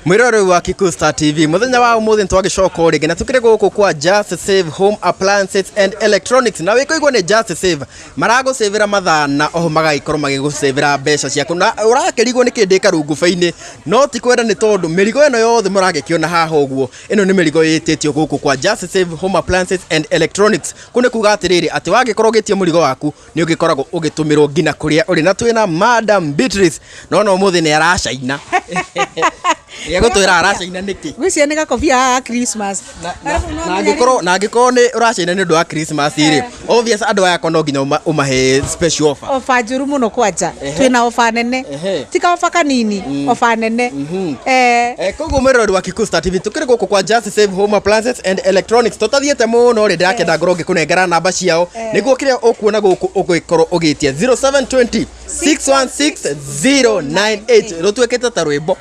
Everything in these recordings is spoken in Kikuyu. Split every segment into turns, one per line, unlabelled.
Mwirore wa Kikuyu Star TV, muthenya wa umuthi nitwagicoka o ringi na tukire guku kwa Just Save Home Appliances and Electronics. Na wikuigua ni Just Save, maragũcĩvĩra mathaa na oho magagĩkorwo magĩgũcĩvĩra mbeca ciaku. Na ũrakĩrigwo nĩkĩ ndĩ karunguba-inĩ, no ti kwenda, nĩ tondũ mĩrigo ĩno yothe mũragĩkĩona haha ũguo, ĩno nĩ mĩrigo ĩtĩtio gũkũ kwa Just Save Home Appliances and Electronics. Kũ nĩ kuga atĩrĩrĩ, atĩ wagĩkorwo ũgĩtia mũrigo waku, nĩ ũgĩkoragwo ũgĩtũmĩrwo nginya kũrĩa ũrĩ. Na twĩna Madam Beatrice, no ũmũthĩ nĩ aracaina. Nĩ egũtwĩra aracaina nĩkĩ.
Gwĩciria nĩ gakobia ga Christmas.
Na angĩkorwo nĩ ũracaina nĩ ũndũ wa Christmas rĩ, obvious andũ aya no nginya ũmahe special offer.
Ofa njũru mũno kwanja. Twĩna ofa nene. Ti ka ofa kanini, ofa nene.
Koguo mwĩroreri wa Kikuyu Star TV, tukĩrĩ gũkũ kwa Just Save Home Appliances and Electronics. Tũtathiĩte mũno rĩ, ndĩrakĩenda ngorwo ngĩkũnengera namba ciao nĩguo kĩrĩa ũkuona gũkũ ũgĩkorwo ũgĩtia 0720 616 098. Rũtuĩkĩte ta rwĩmbo.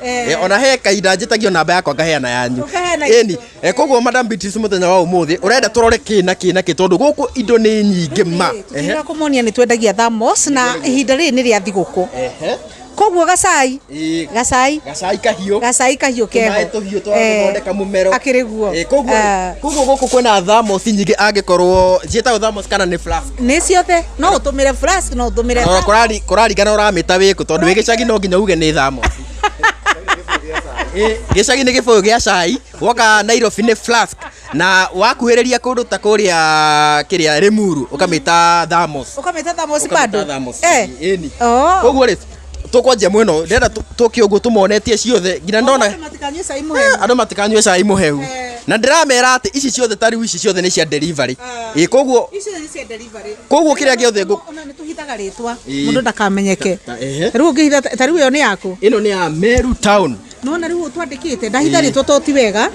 Ona he kahinda njĩtagio namba yakwa, ngaheana yanyu.
Ũkaheana.
Ĩni. Koguo Madam Beatrice, mũthenya wa ũmũthĩ ũrenda tũrore kĩ na kĩ na kĩ, tondũ gũkũ indo nĩ nyingĩ ma.
Tũtiraga kũmonia nĩ twendagia thermos, na ihinda rĩrĩ nĩ rĩa thigũkũ. Koguo gacai. Gacai.
Gacai kahiũ.
Gacai kahiũ keho.
Tũmaĩ tũhiũ twa gũthondeka mũmero.
Akĩrĩ guo.
Koguo koguo gũkũ kwĩna thermos nyingĩ, angĩkorwo ciĩtagwo thermos kana nĩ flask?
Nĩ ciothe, no ũtũmĩre flask, no ũtũmĩre
Na kũraringana ũramĩta wĩkũ, tondũ wĩ gĩcagi no nginya uge nĩ thermos. Gĩcagi nĩ gĩbũyũ gĩa cai, woka Nairobi nĩ flask, na wakuhĩrĩria kũndũ ta kũrĩa kĩrĩa Limuru ũkamĩta thermos.
Ũkamĩta thermos.
Ũkamĩta
Bado.
Thermos. Ĩni. Koguo rĩ, tũkwanjia mwena ũyũ, ndĩrenda tũke ũguo tũmonetie ciothe nginya ndona.
Andũ matikanyue cai mũhehu.
Andũ matikanyue cai mũhehu. Na ndĩramera atĩ ici ciothe, ta rĩu ici ciothe nĩ cia delivery. Ĩ, koguo
Icio nĩ cia delivery.
Koguo kĩrĩa gĩothe
Ona nĩ tũhithaga rĩtwa mũndũ ndakamenyeke.
Ehe.
Rĩu ũngĩhitha ta rĩu ĩyo nĩ yaku.
Ĩno nĩ ya Meru Town.
Nona rĩu twandĩkĩte, ndahitha rĩtwa to ti wega.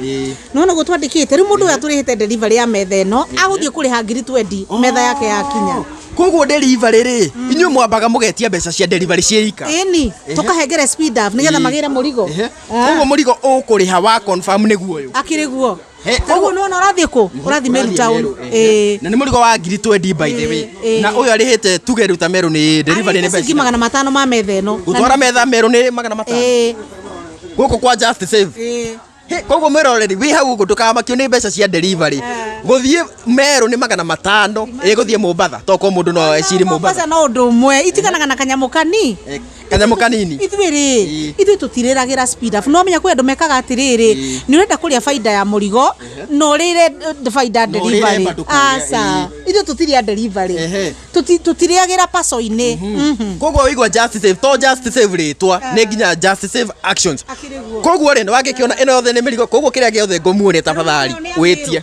Nona ũguo twandĩkĩte, rĩu mũndũ ũyũ atũrĩhĩte delivery ya metha ĩno, agũthiĩ kũrĩha 20,000 metha yake yakinya.
Koguo delivery rĩ, inyuĩ mwambaga mũgetia mbeca cia delivery ciĩ ika?
Ĩni, tũkahengere Speed Up nĩgetha magĩre mũrigo.
Koguo mũrigo ũkũrĩha wa confirm nĩguo ũyũ.
Akĩrĩ guo.
Koguo
Koguo nona ũrathiĩ kũ? Ũrathiĩ Meru Town. Ĩĩ.
Na nĩ mũrigo wa 20,000, by the way. Na ũyũ arĩhĩte, tuge rĩu ta Meru nĩ delivery nĩ
Arĩhĩte ciringi
mbeca
500 ma metha ĩno.
Gũtwara metha Meru nĩ 500?
Ĩĩ.
Gũkũ kwa Just Save.
Ĩĩ.
He, koguo mwĩroreri wĩ hau ũguo, ndũkamakio nĩ mbeca cia delivery. Gũthiĩ Meru nĩ 500, ĩ gũthiĩ Mombatha tokorwo mũndũ no ecirie Mombatha.
Mombasa no ũndũ ũmwe, itiganaga na kanyamũ kani.
Kanyamũ kanini.
Ithuĩ rĩ, ithuĩ tũtirĩragĩra Speed Up. No menya kwĩ andũ mekaga atĩrĩrĩ, nĩ ũrenda kũrĩa baida ya mũrigo na ũrĩre baida
Na ũrĩre
delivery.
bado kũrĩa,
Aca, ithuĩ tũtirĩ a delivery. Tũtirĩagĩra paco-inĩ.
Koguo wĩigua Just Save, to Just Save rĩtwa, nĩ nginya Just Save actions.
Akĩrĩ guo.
Koguo rĩ, nĩwagĩkĩona ĩno yothe nĩ mĩrigo, koguo kĩrĩa gĩothe ngũmuonia, tafadhali wĩtie.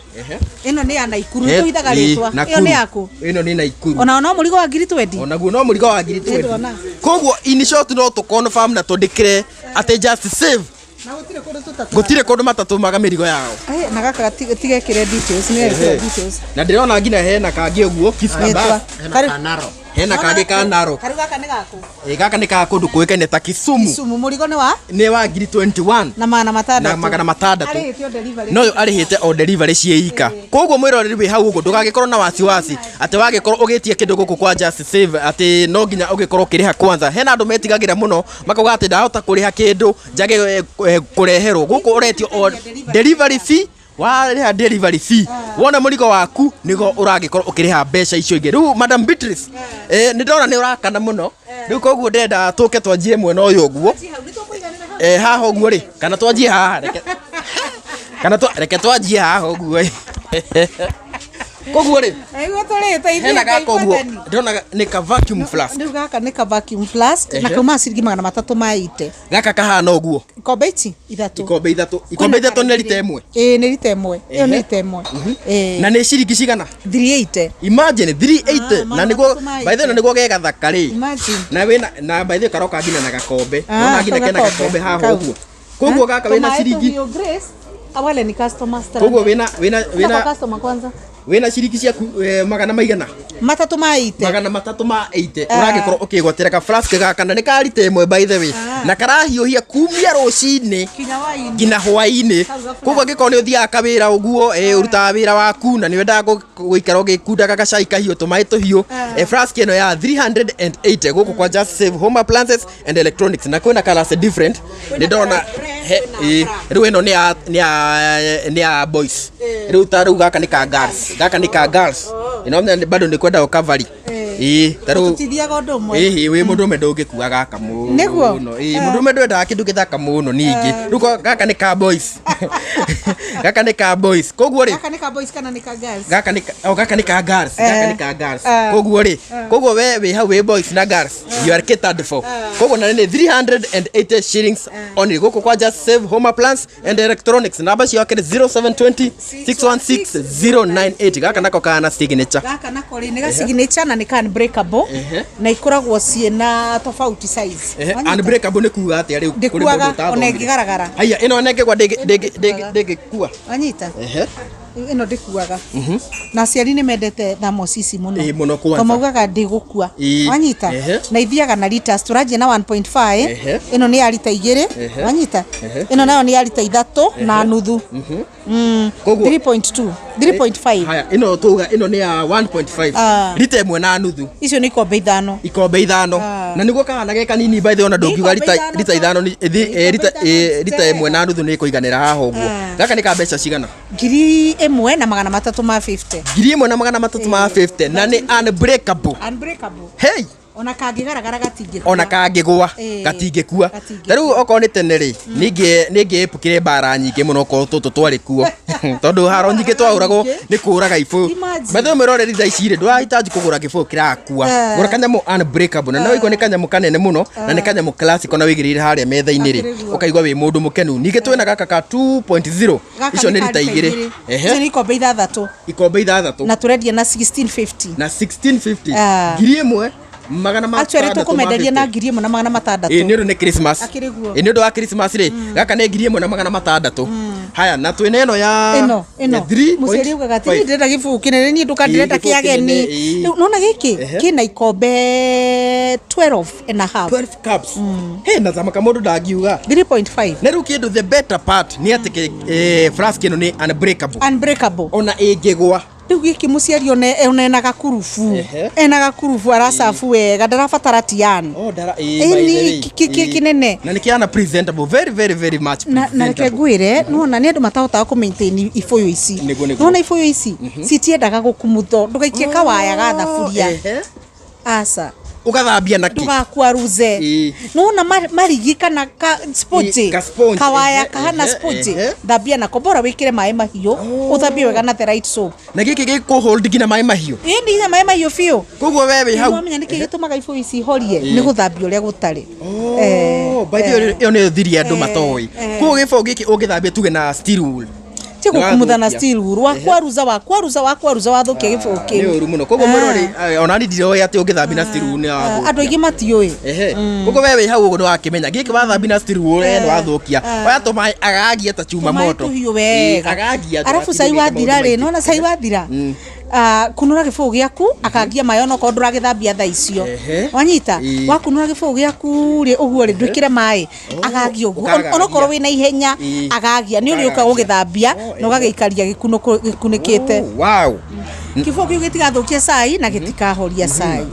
Ĩno nĩ ya Naikuru, tũhithaga rĩtwa. Ĩyo nĩ yaku?
Ĩno nĩ Naikuru.
Ona no mũrigo wa 20,000.
Onaguo no mũrigo wa 20,000.
Ndona.
Koguo in short, no tũ confirm na tũndĩkĩre atĩ Just Save
Na gũtirĩ kũndũ tũtatwaraga.
Gũtirĩ kũndũ matatũmaga mĩrigo yao.
Na gaka tigekĩre details, nĩ ekĩre details.
Na ndĩrona nginya hena kangĩ ũguo
Rĩtwa.
Kisabas.
Karĩ-
Hena kangĩ ka Narok.
Karĩ gaka nĩ gaku?
Ĩ, gaka nĩ ka kũndũ kũĩkaine ta Kisumu.
Kisumu, mũrigo nĩ wa
Nĩ wa 21,000
na 600.
Na 600.
Arĩhĩte o delivery.
No ũyũ arĩhĩte o delivery ciĩ ika. Koguo mwĩroreri wĩ hau ũguo, ndũgagĩkorwo na wasiwasi atĩ wagĩkorwo ũgĩtia kĩndũ gũkũ kwa Just Save atĩ no nginya ũgĩkorwo ũkĩrĩha kwanza. Hena andũ metigagĩra mũno, makauga atĩ ndahota kũrĩha kĩndũ njage kũreherwo gũkũ. Ũretio o delivery fee, warĩha delivery fee, wona mũrigo waku nĩgo ũragĩkorwo ũkĩrĩha mbeca icio ingĩ. Rĩu Madam Beatrice, nĩ ndona nĩ ũrakana mũno rĩu, koguo ndĩrenda tũke twanjie mwena ũyũ ũguo. Haha ũguo rĩ, kana twanjie haha? Reke kana reke twanjie haha ũguo ĩ. Koguo rĩ,
Nĩguo tũrĩte ithuĩ.
Hena gaka ũguo
Mwathani.
ndĩrona nĩ ka vacuum flask.
Rĩu gaka nĩ ka vacuum flask na kauma ciringi 380.
Gaka kahana ũguo.
Ikombe ici ithatũ.
Ikombe ithatũ, ikombe ithatũ nĩ rita ĩmwe?
Ĩĩ, nĩ rita ĩmwe. Ĩyo nĩ rita ĩmwe. Ĩĩ.
Na nĩ ciringi cigana?
380.
Imagine, 380.
Ah,
Na nĩguo
380.
by the way, na nĩguo ge gathaka rĩ.
Imagine.
Na wĩna na by the way karoka nginya na gakombe.
Ah,
Nona nginya
kau
kena
gakombe.
gakombe haha
Kau.
ũguo. Koguo gaka wĩna
Tũmaĩ
ciringi
tũhiũ, Grace. Ah, wale ni customers.
Koguo wĩna
Enda kwa customer kwanza.
Wĩna ciringi ciaku magana maigana?
Matatũ ma 80.
380 ũragĩkorwo ũkĩgwatĩra ka flask gaka na nĩ ka rita 1 by the way, na karahiũhia kumia rũcinĩ
Kinya hwaĩ-inĩ.
nginya hwaĩ-inĩ.
Kau ga
Koguo angĩkorwo nĩ ũthiaga kawĩra ũguo, ũrutaga wĩra waku na nĩ wendaga gũikara ũgĩkundaga gacai kahiũ, tũmaĩ tũhiũ, flask ĩno ya 380 gũkũ kwa Just Save Home Appliances and Electronics, na kwĩna colours different nĩ ndona.
Colours red, kwĩna black.
Rĩu ĩno nĩ ya boys. Rĩu ta rĩu gaka nĩ ka girls, gaka nĩ ka girls. Ĩno bado nĩ kwenda ũkavari. Ĩĩ, ta rĩu
Tũtithiaga ũndũ ũmwe.
Ĩhĩ, wĩ mũndũrũme ndũngĩkua gaka mũno.
Nĩguo?
Ĩĩ, mũndũrũme ndwendaga kĩndũ gĩthaka mũno ningĩ. Rĩu gaka nĩ ka boys, gaka nĩ ka boys, koguo rĩ
Gaka nĩ ka boys kana nĩ ka girls?
Gaka nĩ oh, gaka nĩ ka girls, gaka nĩ ka girls. Koguo rĩ, koguo we wĩ hau wĩ boys na girls, you are catered for. Koguo na nĩ 380 shillings only gũkũ kwa Just Save Home Appliance and Electronics. Namba ciao nĩ 0720 616 098. Gaka nako kana signature.
Gaka nako rĩ, nĩ ga signature na nĩ ka unbreakable na ikoragwo ciĩna tofauti size. Wanyita?
Unbreakable nĩ kuga atĩa rĩu kũrĩ mũndũ
Ndĩkuaga ona
ũtathomire?
ĩngĩgaragara.
Haiya, ĩno ona ĩngĩgwa ndĩngĩkua.
Wanyita? Ĩno ndĩkuaga, na aciari nĩ mendete thamos ici mũno.
Ĩĩ, mũno kwanza.
To maugaga ndĩgũkua. Wanyita? Na ithiaga na liters, tũranjia na 1.5. Ĩno nĩ ya rita 2. Wanyita? Ĩno nayo nĩ ya rita 3.5. 3.2, 3.5.
Haya, ĩno tuga ĩno nĩ ya 1.5, rita 1.5.
Icio nĩ ikombe 5.
Ikombe 5. Na nĩguo kahana ge kanini, by the way, ona ndũngiuga
Nĩ
rita
ikombe 5.
Rita 5 nĩ rita
Ikombe 5.
Rita 1.5 nĩ ĩkũiganĩra haha ũguo. Gaka nĩ ka mbeca cigana?
1350.
1350, na nĩ unbreakable.
Unbreakable.
Hey.
Ona kangĩgaragara gatingĩkua.
Ona kangĩgwa gatingĩkua.
Gatingĩkua.
Ta rĩu okorwo nĩ tene rĩ, ningĩepukire mbara nyingĩ mũno okorwo tũtũ twarĩ kuo, tondũ haro nyingĩ twahũragwo nĩ kũraga ibũyũ.
Imagine.
By the way, mwĩroreri, thaa ici rĩ, ndũrahitaji kũgũra gĩbũyũ kĩrakua. Gũra kanyamũ unbreakable, na no ũigua nĩ kanyamũ kanene mũno na nĩ kanyamũ classic, ona wĩigĩrĩire harĩa metha-inĩ rĩ,
Akĩrĩ guo.
ũkaigua wĩ mũndũ mũkenu. Ningĩ twĩna gaka ka 2.0.
Gaka
Icio
nĩ
nĩ
ka
rita 2.
Icio nĩ ikombe 6.
Ikombe 6.
Na tũrendia na 1650.
Na 1650.
Ah.
1600
Actually tũkũmenderia na
50.
1600.
Ĩ, nĩ ũndũ nĩ Christmas.
Akĩrĩ guo.
Ĩ, nĩ ũndũ wa Christmas rĩ, gaka nĩ 1600. Haya, na twĩna ĩno ya
Ĩno ĩno
ya 3.5.
Mũciari augaga atĩ niĩ ndĩrenda gĩbũyũ kĩnene, niĩ nduka
Ĩĩ,
ndĩrenda
gĩbũyũ
kĩa ageni.
kĩnene, ĩĩ.
Rĩu nona gĩkĩ kĩna ikombe 12 and a half.
12 cups. Hey, na thamaka mũndũ ndangiuga.
3.5.
Na rĩu kĩndũ, the better part nĩ atĩ flask ĩno nĩ unbreakable.
Unbreakable.
Ona ĩngĩgwa.
Rĩu gĩkĩ mũciari one ena gakurubu, ena gakurubu aracabu wega, ndarabatara tian.
Oh, ndara ĩĩ,
Ĩĩ,
by the
nĩ
way.
kĩnene.
Na nĩ kĩana presentable, very very very much
Na reke
presentable.
ngwĩre, nĩwona nĩ andũ matahotaga kũ maintain ibũyũ ici.
Nĩguo, nĩguo.
Nĩwona ibũyũ ici citiendaga gũkumutho, ndũgaikie kawaya ga thaburia. Aca.
Ũgathambia na kĩ?
Ndũgakwaruze. Nĩwona marigi kana ka sponge,
Ĩĩ, ka sponge,
kawaya kahana sponge, thambia nako, bora wĩkĩre maĩ mahiũ, ũthambie wega na the right soap.
Na gĩkĩ gĩkũ hold nginya maĩ mahiũ?
Ĩĩ, nĩ maĩ mahiũ biũ.
Koguo we wĩ hau.
Wamenya nĩkĩ gĩtũmaga ibũyũ ici ihorie? Nĩ gũthambia ũrĩa gũtarĩ.
Oh, by the way, ĩyo nĩyo thiri andũ matoĩ. Koguo gĩbũyũ gĩkĩ ũngĩthambia tuge na steel wool,
Ti gũkumutha na
nĩwathũkia.
steel wool, wakwaruza wakwaruza wakwaruza, wathũkia gĩbũyũ
Nĩ
kĩu.
ũru mũno. Koguo mwĩrori, ona ni ndiroĩ atĩ ũngĩthambia na steel wool nĩ wathũkia.
Andũ aingĩ matiũĩ.
Koguo we wĩ hau ũguo nĩwakĩmenya gĩkĩ wathambia na steel wool, nĩ wathũkia, oya tũmaĩ agagia ta chuma
Tũmaĩ
moto.
tũhiũ wega.
Agagia.
Arabu cai wathira rĩ, nona cai wathira, kunũra gĩbũyũ gĩaku, akangia maĩ onokorwo ndũragĩthambia thaa icio. Wanyita? Wakunũra gĩbũyũ gĩaku rĩ, ũguo rĩ, ndwĩkĩre maĩ, agagia ũguo.
Ũkagagia.
Onokorwo wĩna ihenya, agagia nĩ ũrĩũka
Ũkagagia.
gũgĩthambia na ũgagĩikaria gĩkunĩkĩte.
Oh, wow.
Kĩbũyũ kĩu gĩtigathũkia cai na gĩtikahoria cai.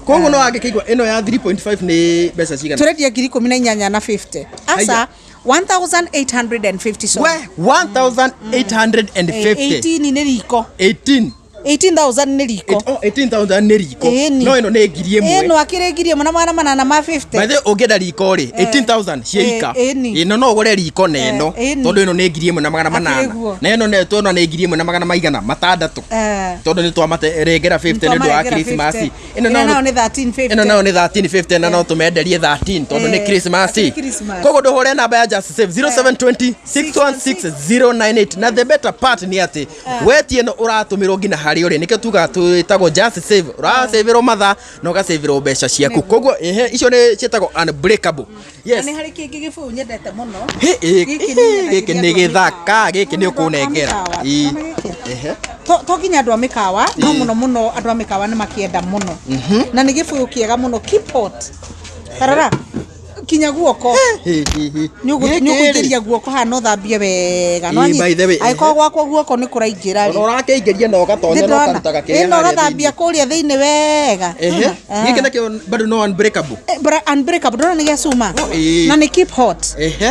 Koguo no angĩkĩigua ĩno ya 3.5 nĩ mbeca cigana?
Tũrendia 18,050 na 50.
Haiya.
Aca, 1850, sorry.
We, 1850.
18 nĩ riko.
18.
18,000 nĩ riko.
Oh, 18,000 nĩ riko.
Ĩni.
No ĩno nĩ 1000.
Ĩno akĩrĩ 1850.
By the way, ũngĩenda riko rĩ, 18,000 ciĩika.
Ĩni.
Ĩno no ũgũre riko na ĩno,
Ĩni.
tondũ ĩno nĩ 1800.
Akĩrĩ guo.
Na ĩno nĩ tuona nĩ 1600, tondũ nĩ twamarengera 50 nĩ ũndũ wa
Nĩtwamarengera
Christmas.
50.
Ĩno
Ĩno nayo nĩ 1350.
Ĩno nayo nĩ 1350, na no tũmenderie 13 tondũ nĩ Christmas.
Akĩrĩ Christmas.
Koguo ndũhũre namba ya Just Save 0720 616 098. Na the better part nĩ atĩ wetie ĩno ũratũmĩrwo nginya harĩa ũrĩ. Nĩkĩo tugaga twĩtagwo Just Save, ũrasavĩrwo mathaa na ũgasavĩrwo mbeca ciaku. Koguo ehe, icio nĩ ciĩtagwo unbreakable.
Na
Yes.
nĩ harĩ kĩngĩ gĩbũyũ nyendete mũno.
Hĩ,
Gĩkĩ
gĩkĩ nĩ gĩthaka, gĩkĩ nĩ ũkũnengera.
Mĩkawa.
Ĩ.
Nĩwona gĩkĩ?
Ehe.
To nginya andũ a mĩkawa, no mũno mũno andũ a mĩkawa nĩ makĩenda mũno, na nĩ gĩbũyũ kĩega mũno, keep hot. Tarora kinya guoko. Nĩ ũkũingĩria guoko haha na ũthambie wega.
Ĩ, by the way,
Angĩkorwo gwakwa guoko nĩ kũraingĩra rĩ,
Ũrakĩingĩria na ũgatonya na ũkarutaga kĩrĩa
na
harĩa
ũgathambia kũrĩa thĩinĩ wega.
Ehe. Gĩkĩ nakĩo bado no unbreakable.
Unbreakable, ndũrona nĩ gĩa cuma?
Ĩ.
Na nĩ keep hot.
Ehe.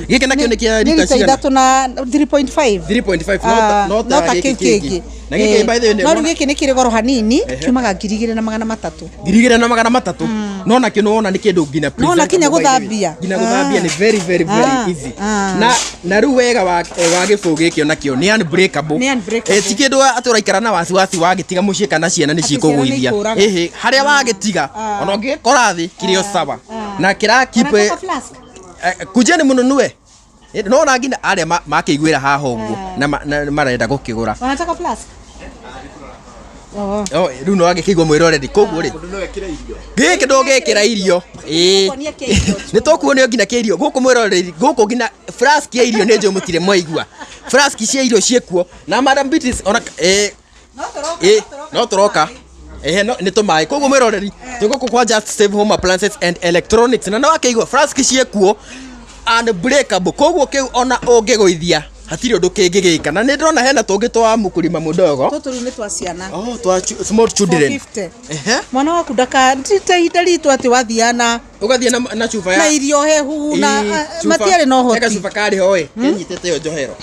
Gĩkĩ nakĩo nĩ kĩa
Nĩ
rita
rita
cigana?
3 na 3.5.
3.5, no ta
no ta
gĩkĩ
kĩu
kĩngĩ.
kĩngĩ.
Na gĩkĩ, by the way,
no rĩu gĩkĩ nĩ kĩrĩ goro hanini, kiumaga 2300.
2300, no nakĩo nĩwona nĩ kĩndũ nginya
No, na kinya
presentable, by the way.
gũthambia.
Nginya gũthambia nĩ very very very easy. Na rĩu wega wa gĩbũyũ gĩkĩ onakĩo nĩ unbreakable.
Nĩ unbreakable.
Ti kĩndũ atĩ ũraikara na wasiwasi wagĩtiga mũciĩ kana ciana nĩ
Atĩ ciana nĩ
cikũgũithia.
ikũraga.
Ĩhĩ, harĩa wagĩtiga ona ũngĩgĩkora thĩ kĩrĩ o sawa na kĩra keep.
Wanataka flask?
Kujeni mũnunue. No na nginya arĩa makĩiguĩra haha ũguo na marenda gũkĩgũra.
Wanataka flask? Oh.
Oh, rĩu no agĩkĩigua mwĩroreri, koguo rĩ gĩkĩ ndũngĩkĩra irio. Ĩĩ.
Tũkuonia kĩa irio.
Nĩ tũkuonio nginya kĩa irio gũkũ, mwĩroreri, gũkũ nginya flask ya irio nĩ njũĩ mũtirĩ mwaigua flask cia irio ciĩkuo na Madam Beatrice ona
No tũroka,
ĩ
no tũroka.
No tũroka. Ehe, no nĩ tũmaĩ. Koguo mwĩroreri, twĩ gũkũ kwa Just Save Home Appliances and Electronics na nĩwakĩigua flask ciĩkuo unbreakable, koguo kĩu ona ũngĩgũithia hatirĩ ũndũ kĩngĩgĩka. Na nĩ ndĩrona hena tũngĩ twa mũkũrima mũdogo.
Tũtũ rĩu nĩ twa ciana.
Oh, twa small children.
450.
Ehe.
Mwana waku ndaka ti ta ihinda ritũ atĩ wathiaga na
Ũgathiĩ na cuba ya
na irio hehu na
Ĩ,
matiarĩ na
he
ũhoti.
gacuba karĩ ho ĩ kenyitĩte ĩyo njohero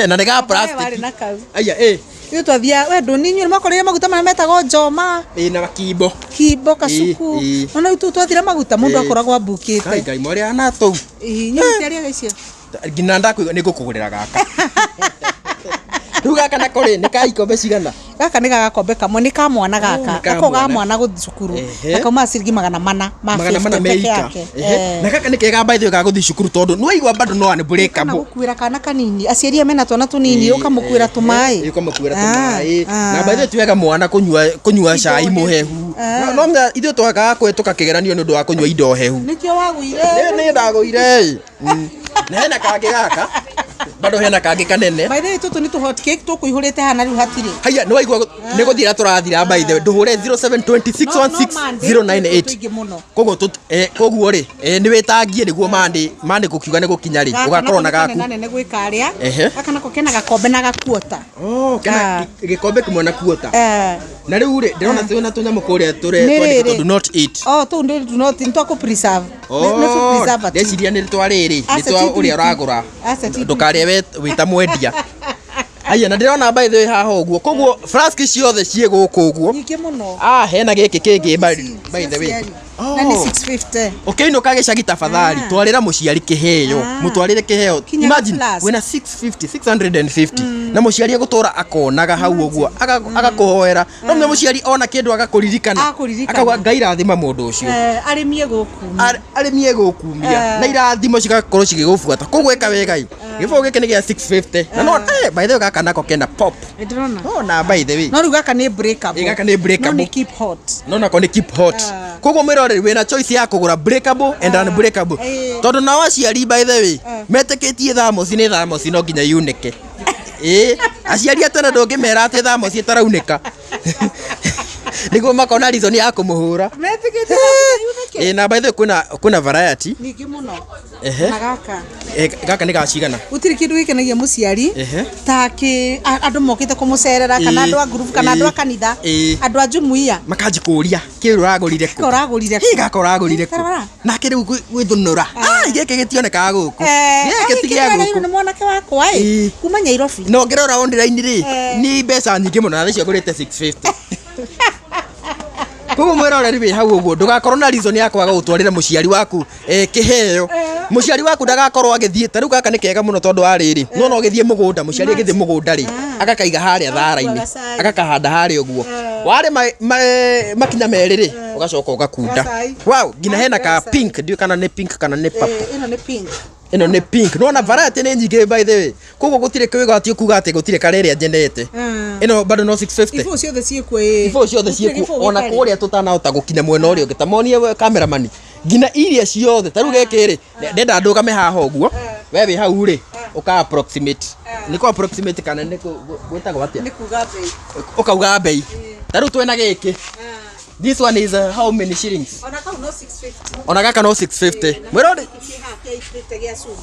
na nĩ ga
We warĩ
plastic.
na kau.
Aya ĩ.
Ithuĩ twathiaga we ndũni, inyuĩ nĩmwakorire maguta marĩa metagwo njoma?
Ĩ, na makimbo.
Kimbo, kacuku.
Ĩ, ĩ.
Ona rĩu tũu twathira maguta mũndũ
Ĩ.
akoragwo
Kai
ambukĩte.
Ngai mwarĩ ana tũu.
Inyuĩ mũtiarĩaga icio?
Nginya ndakũigua nĩ ngũkũgũrĩra gaka. Rĩu gaka nako rĩ nĩ ka ikombe cigana?
Gaka nĩ gagakombe kamwe, nĩ ka mwana gaka.
Nĩ ka
Gako ga
mwana.
mwana gũthiĩ cukuru.
Ehe.
Na kaumaga ciringi 400 ma
400
50 peke
meika.
yake.
Ehe. Na gaka nĩ kega by the way ga gũthiĩ cukuru tondũ nĩ waigua bado no
Kana
unbreakable.
gũkuĩra kana kanini, aciari aya mena twana tũnini, ũkamũkuĩra tũmaĩ.
Ũkamũkuĩra
Ah,
tũmaĩ. Na by the way ti wega mwana kũnyua cai mũhehu. No ithuĩ twagaga kũhĩtũka kĩgeranio nĩ ũndũ wa kũnyua indo hehu.
Nĩkĩo wagũire.
Nĩ ndagũire ĩ. Na hena kangĩ gaka bado, hena kangĩ kanene.
By the way, tũtũ nĩ tũ hot cake tũkũihũrĩte haha na rĩu hatirĩ.
Haya, nĩ waigua nĩ gũthira tũrathira. By the way, ndũhũre 0720616098.
Tũingĩ mũno.
Koguo koguo rĩ nĩ wĩtangie nĩguo mandĩ gũkiuga nĩ gũkinya rĩ ũgakorwo na gaku.
Nene gwĩ karĩa.
Ehe.
Gaka nako kena gakombe na gakuota.
Oh, kena gĩkombe kĩmwe na kuota. Na rĩu rĩ ndĩrona twĩna tũnyamũ kũrĩa tũrĩ
Nĩ
twandĩkĩtwo
rĩrĩ.
"Do not eat".
Oh, tũu nĩ do not, nĩ twa kũ preserve. Nĩ food preservative.
Ndeciria nĩ twa rĩrĩ, nĩ
Aca,
twa
ti
ũrĩa
twitũ.
ũragũra.
Aca, ti
Ndũkarĩe we wĩ ta mwendia. Aya, na ndĩrona by the way haha ũguo, koguo flask ciothe ciĩ gũkũ ũguo.
Nyingĩ mũno.
Ah, hena gĩkĩ kĩngĩ by the way.
Na nĩ 650.
Ũkĩinũka gĩcagi tafadhali twarĩra mũciari kĩheo. Mũtwarĩre kĩheo.
Kinya
Imagine
flask.
wĩna 650, 650 na mũciari egũtũra akonaga hau ũguo, agakũhoera. No mũthenya mũciari ona kĩndũ agakũririkana.
Agakũririkana.
Akauga Ngai rathima mũndũ ũcio.
Arĩmi egũkumia.
Arĩmi egũkumia na irathimo cigakorwo cigĩgũbuata, koguo ĩka wega i gĩbũyũ gĩkĩ nĩ gĩa 650 na no by the way gaka nako kena pop.
Ndĩrona.
No na by the way
No rĩu gaka nĩ breakable.
Ĩ, gaka nĩ breakable.
No nĩ keep hot.
No nako nĩ keep hot. Koguo mwĩroreri wĩna choice ya kũgũra breakable and unbreakable. Tondũ nao aciari by the way metĩkĩtie thamosi nĩ thamosi, no nginya yunĩke. Ĩ, aciari a tene ndũngĩmera atĩ thamosi ĩtaraunĩka nĩguo makona reason ya kũmũhũra.
Metĩkĩtie no nginya yunĩke.
Ĩ, na by the way kwĩna variety.
Nyingĩ mũno.
Ehe.
Na gaka.
Gaka nĩ gacigana?
Gũtirĩ kĩndũ gĩkenagia mũciari ta kĩ andũ mokĩte kũmũcerera kana andũ a ngurubu kana andũ a kanitha, andũ a jumuiya.
Makanji kũria kĩ ũragũrire kũ?
Ũragũrire kũ?
Ĩ, gaka ũragũrire kũ?
Tarora.
Nake rĩu gwĩthũnũra. Ai, gĩkĩ gĩtionekaga gũkũ, gĩkĩ ti gĩa gũkũ.
Nĩ mwanake wakwa ĩ kuma Nyairobi.
Na ũngĩrora online rĩ nĩ mbeca nyingĩ mũno, na thaa icio ngũrĩte 650. Koguo mwĩroreri wĩ hau ũguo ndũgakorwo na reason ya kwaga gũtwarĩra mũciari waku kĩheo. Mũciari waku ndagakorwo agĩthiĩ. Ta rĩu gaka nĩ kega mũno tondũ wa rĩrĩ, no ũgĩthiĩ mũgũnda, mũciari agĩthiĩ mũgũnda rĩ agakaiga harĩa thara-inĩ.
Gacai.
Agakahanda harĩa ũguo warĩ makinya merĩ rĩ ũgacoka ũgakunda.
Gacai.
Wow, nginya hena ka
Gacai.
pink, ndiũĩ kana nĩ pink kana nĩ purple.
Ĩno nĩ pink.
Ĩno nĩ pink. Nona variety nĩ nyingĩ by the way, koguo gũtirĩ kwĩgwatio kuga atĩ gũtirĩ kara ĩrĩa njendete. Ĩno bado no 650.
Ibũ ciothe ciĩkuo ĩ.
Ibũ ciothe
Gũtirĩ
ciĩkuo
gĩbũyũ
ona
gĩtarĩ.
kũrĩa tũtanahota gũkinya mwena ũrĩa ũngĩ, ta monie we cameraman nginya iria ciothe. Ta rĩu gĩkĩ rĩ, ndenda ndũgame haha ũguo, we wĩ hau rĩ ũka approximate. Nĩ kũ approximate kana nĩ gwĩtagwo atĩa?
Nĩ kuga bei.
Ũkauga bei. Ta rĩu twĩna gĩkĩ. This one is how many shillings?
Ona kau no 650.
Ona gaka no 650. Mwĩrori.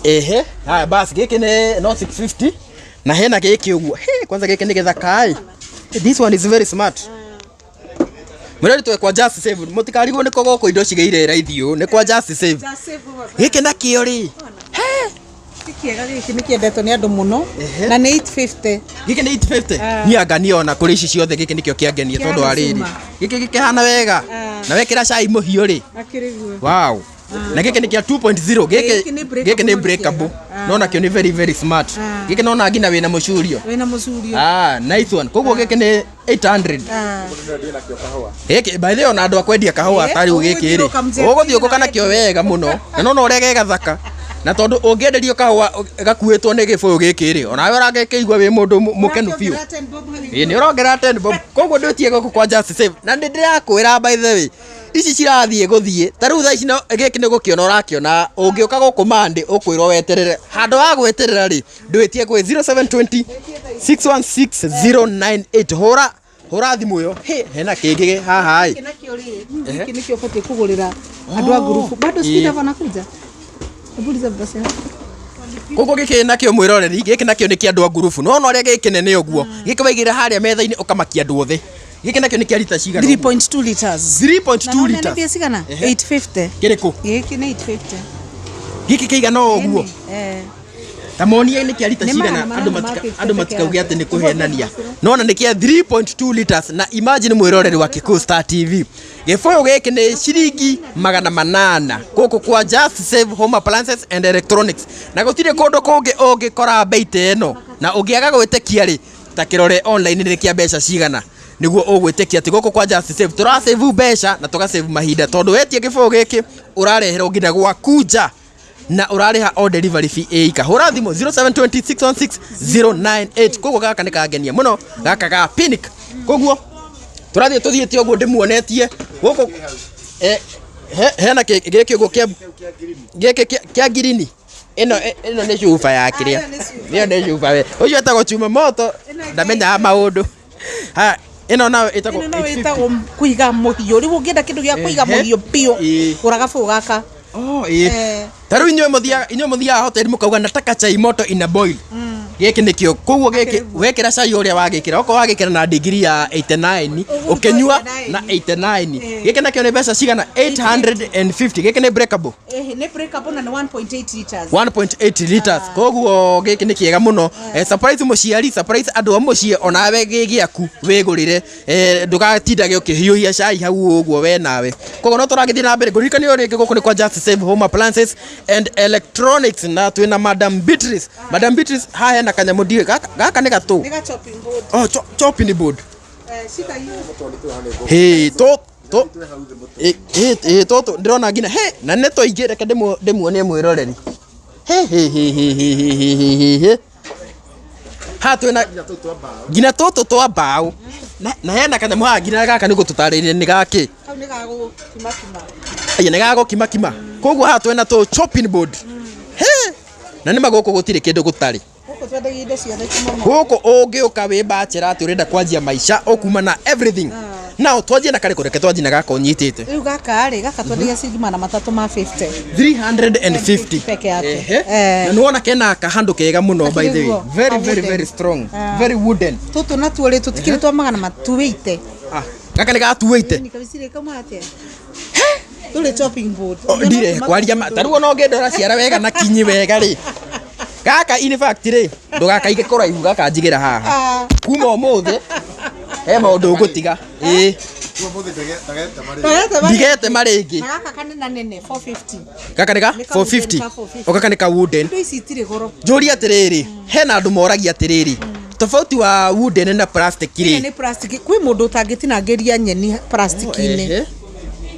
Ehe. Haya basi gĩkĩ nĩ no 650 na hena gĩkĩ ũguo. He, kwanza gĩkĩ nĩ gĩthaka ĩ. This one is very smart. Mwĩrori twĩ kwa Just Save. Mũtikarigwo nĩ kũ gũkũ indo cigĩire raithi ũũ. Nĩ kwa Just Save. Gĩkĩ nakĩo rĩ.
Ti kĩega gĩkĩ nĩ kĩendetwo nĩ andũ mũno na nĩ 850.
Gĩkĩ nĩ 850. Niĩ anga niĩ ona kũrĩ ici ciothe gĩkĩ nĩkĩo kĩangenia tondũ wa rĩrĩ. Gĩkĩ gĩkĩhana wega. Na wekĩra cai mũhiũ rĩ. Wow. Na gĩkĩ nĩ kĩa 2.0. Gĩkĩ nĩ breakable. No nakĩo nĩ very very smart. Gĩkĩ nona nginya wĩna mũcurio.
Wĩna mũcurio.
Ah, nice one. Koguo gĩkĩ nĩ 800. Gĩkĩ by the way ona andũ a kwendia kahũa ta rĩu gĩkĩ rĩ. Ũgũthiĩ ũgũka nakĩo wega mũno. Na nona ũrĩa ge gathaka. Na tondũ ũngĩenderio kahũa gakuĩtwo nĩ gĩbũyũ gĩkĩ rĩ, onawe ũragĩkĩigua wĩ mũndũ mũkenu biũ. Ĩĩ nĩ ũrongerera 10 bob. Koguo ndwĩtie gũkũ kwa Just Save. Na nĩ ndĩrakwĩra by the way, ici cirathiĩ gũthiĩ. Ta rĩu thaa ici no gĩkĩ nĩ gũkĩona ũrakĩona, ũngĩũka gũkũ Monday ũkwĩrwo weterere. Handũ ha gweterera rĩ, ndwĩtie kwĩ 0720 616 098. Hũra hũra thimũ ĩyo. Hĩ, hena kĩngĩ haha ĩ.
Gĩkĩ nĩkĩo ũbatiĩ kũgũrĩra andũ a ngurubu. Bado speed hapa nakuja. Hebu basi.
Koguo gĩkĩ nakĩo mwĩroreri, gĩkĩ nakĩo nĩ kĩa andũ a ngurubu. Nĩwona ũrĩa gĩkĩ nene ũguo. Gĩkĩ waigĩrĩra harĩa metha-inĩ ũkamakia andũ othe. Gĩkĩ nakĩo nĩ kĩa rita cigana?
3.2 liters.
3.2 liters.
Na nĩ cigana? 850.
Kĩrĩkũ?
Gĩkĩ nĩ 850.
Gĩkĩ kĩigana o ũguo? Ta monie nĩ kĩa rita cigana andũ matikauge atĩ nĩ kũhenania. Nona nĩ kĩa 3.2 liters na imagine mwĩroreri wa Kikuyu Star TV. Gĩbũyũ gĩkĩ nĩ ciringi 800 gũkũ kwa Just Save Home Appliances and Electronics. Na gũtirĩ kũndũ kũngĩ ũngĩkora bei ta ĩno. Na ũngĩaga gwĩtĩkia rĩ, ta kĩrore online nĩ kĩa mbeca cigana. Nĩguo ũgwĩtĩkia atĩ gũkũ kwa Just Save tũrasave mbeca na tũgasave mahinda tondũ wetia gĩbũyũ gĩkĩ ũrareherwo nginya gwaku nja na ũrarĩha o delivery fee ĩika. Hũra thimũ 0720 616 098. Koguo gaka nĩ kangenia mũno gaka ga Pinic. Koguo tũrathiĩ tũthiĩte ũguo ndĩmuonetie gũkũ hena gĩkĩ ũguo gĩkĩ kĩa ngirini. Ĩno nĩ cuba ya kĩrĩa. Ĩyo nĩ cuba we. Ũcio etagwo chuma moto ndamenyaga maũndũ. Ha, ĩno nayo ĩtagwo
ĩno nayo ĩtagwo kũiga mũhiũ. Rĩu ũngĩenda kĩndũ gĩa kũiga mũhiũ biũ, gũra gabũyũ gaka.
Oh, ĩĩ. Ta rĩu inyuĩ mũthiaga hoteli mũkauga nataka chai moto ina boil. Gĩkĩ nĩkĩo. Koguo gĩkĩ wekĩra cai ũrĩa wagĩkĩra, okorwo wagĩkĩra na degree ya 89, ũkĩnyua na 89. Gĩkĩ nakĩo nĩ mbeca cigana? 850. Gĩkĩ nĩ breakable.
Nĩ breakable na nĩ 1.8 liters.
1.8 liters. Koguo gĩkĩ nĩ kĩega mũno. Surprise mũciari, surprise andũ a mũciĩ, onawe gĩ gĩaku wĩgũrĩre. Ndũgatindage ũkĩhiũhia cai hau ũguo we nawe. Koguo no tũragĩthiĩ na mbere. Ngũririkanie o rĩngĩ gũkũ nĩ kwa Just Save Home Appliances and Electronics na twĩna Madam Beatrice. Madam Beatrice haha hena kanyamũ ndiũĩ gaka nĩ gatũ.
Nĩ ga chopping board.
Oh, chopping board.
Shika hiyo.
Hey, to to tũtũ ndĩrona nginya he na nĩ tũingĩ, reke ndĩmuonie mwĩroreri. He he he he he he he he he. Ha twĩna nginya tũtũ twa mbaũ. Na hena kanyamũ haha nginya gaka nĩ gũtũtarĩria nĩ gakĩ.
Kau nĩ ga gũkimakima.
Ĩĩ nĩ ga gũkimakima. Koguo haha twĩna tũ chopping board. He! Na nĩ ma gũkũ gũtirĩ kĩndũ gũtarĩ.
Gũkũ twendagia indo ciothe kimomo.
Gũkũ ũngĩũka wĩ bachelor atĩ ũrenda kwanjia maica ũkuma na everything. Now twanjie na karĩkũ? Reke twanjie na gaka ũnyitĩte.
Rĩu gaka rĩ, gaka twendagia ciringi 350.
350
peke yake.
Na nĩwona kena kahandũ kega mũno by the way. Very very very strong. Very wooden.
Tũtũ natuo rĩ tũtikĩrĩ twa 280.
Ah, gaka nĩ ga 280.
Nĩ kabicirĩ kauma atĩa? Tũrĩ chopping board.
Ndirĩ kwaria ta rĩu ona ũngĩndora ciara wega na kinyi wega rĩ. Gaka in fact rĩ, ndũgakaige kũraihu gaka njigĩra haha. Kuma ũmũthĩ he maũndũ ũgũtiga. Ĩĩ. Ndigetema rĩngĩ.
Na gaka kanena nene 450.
Gaka nĩ ga 450. O gaka nĩ ka wooden.
Indo ici itirĩ goro.
Njũrie atĩrĩrĩ, hena andũ moragia atĩrĩrĩ, tofauti wa wooden na plastic rĩ?
Nĩ plastic. Kwĩ mũndũ ũtangĩtinangĩria nyeni plastic-inĩ.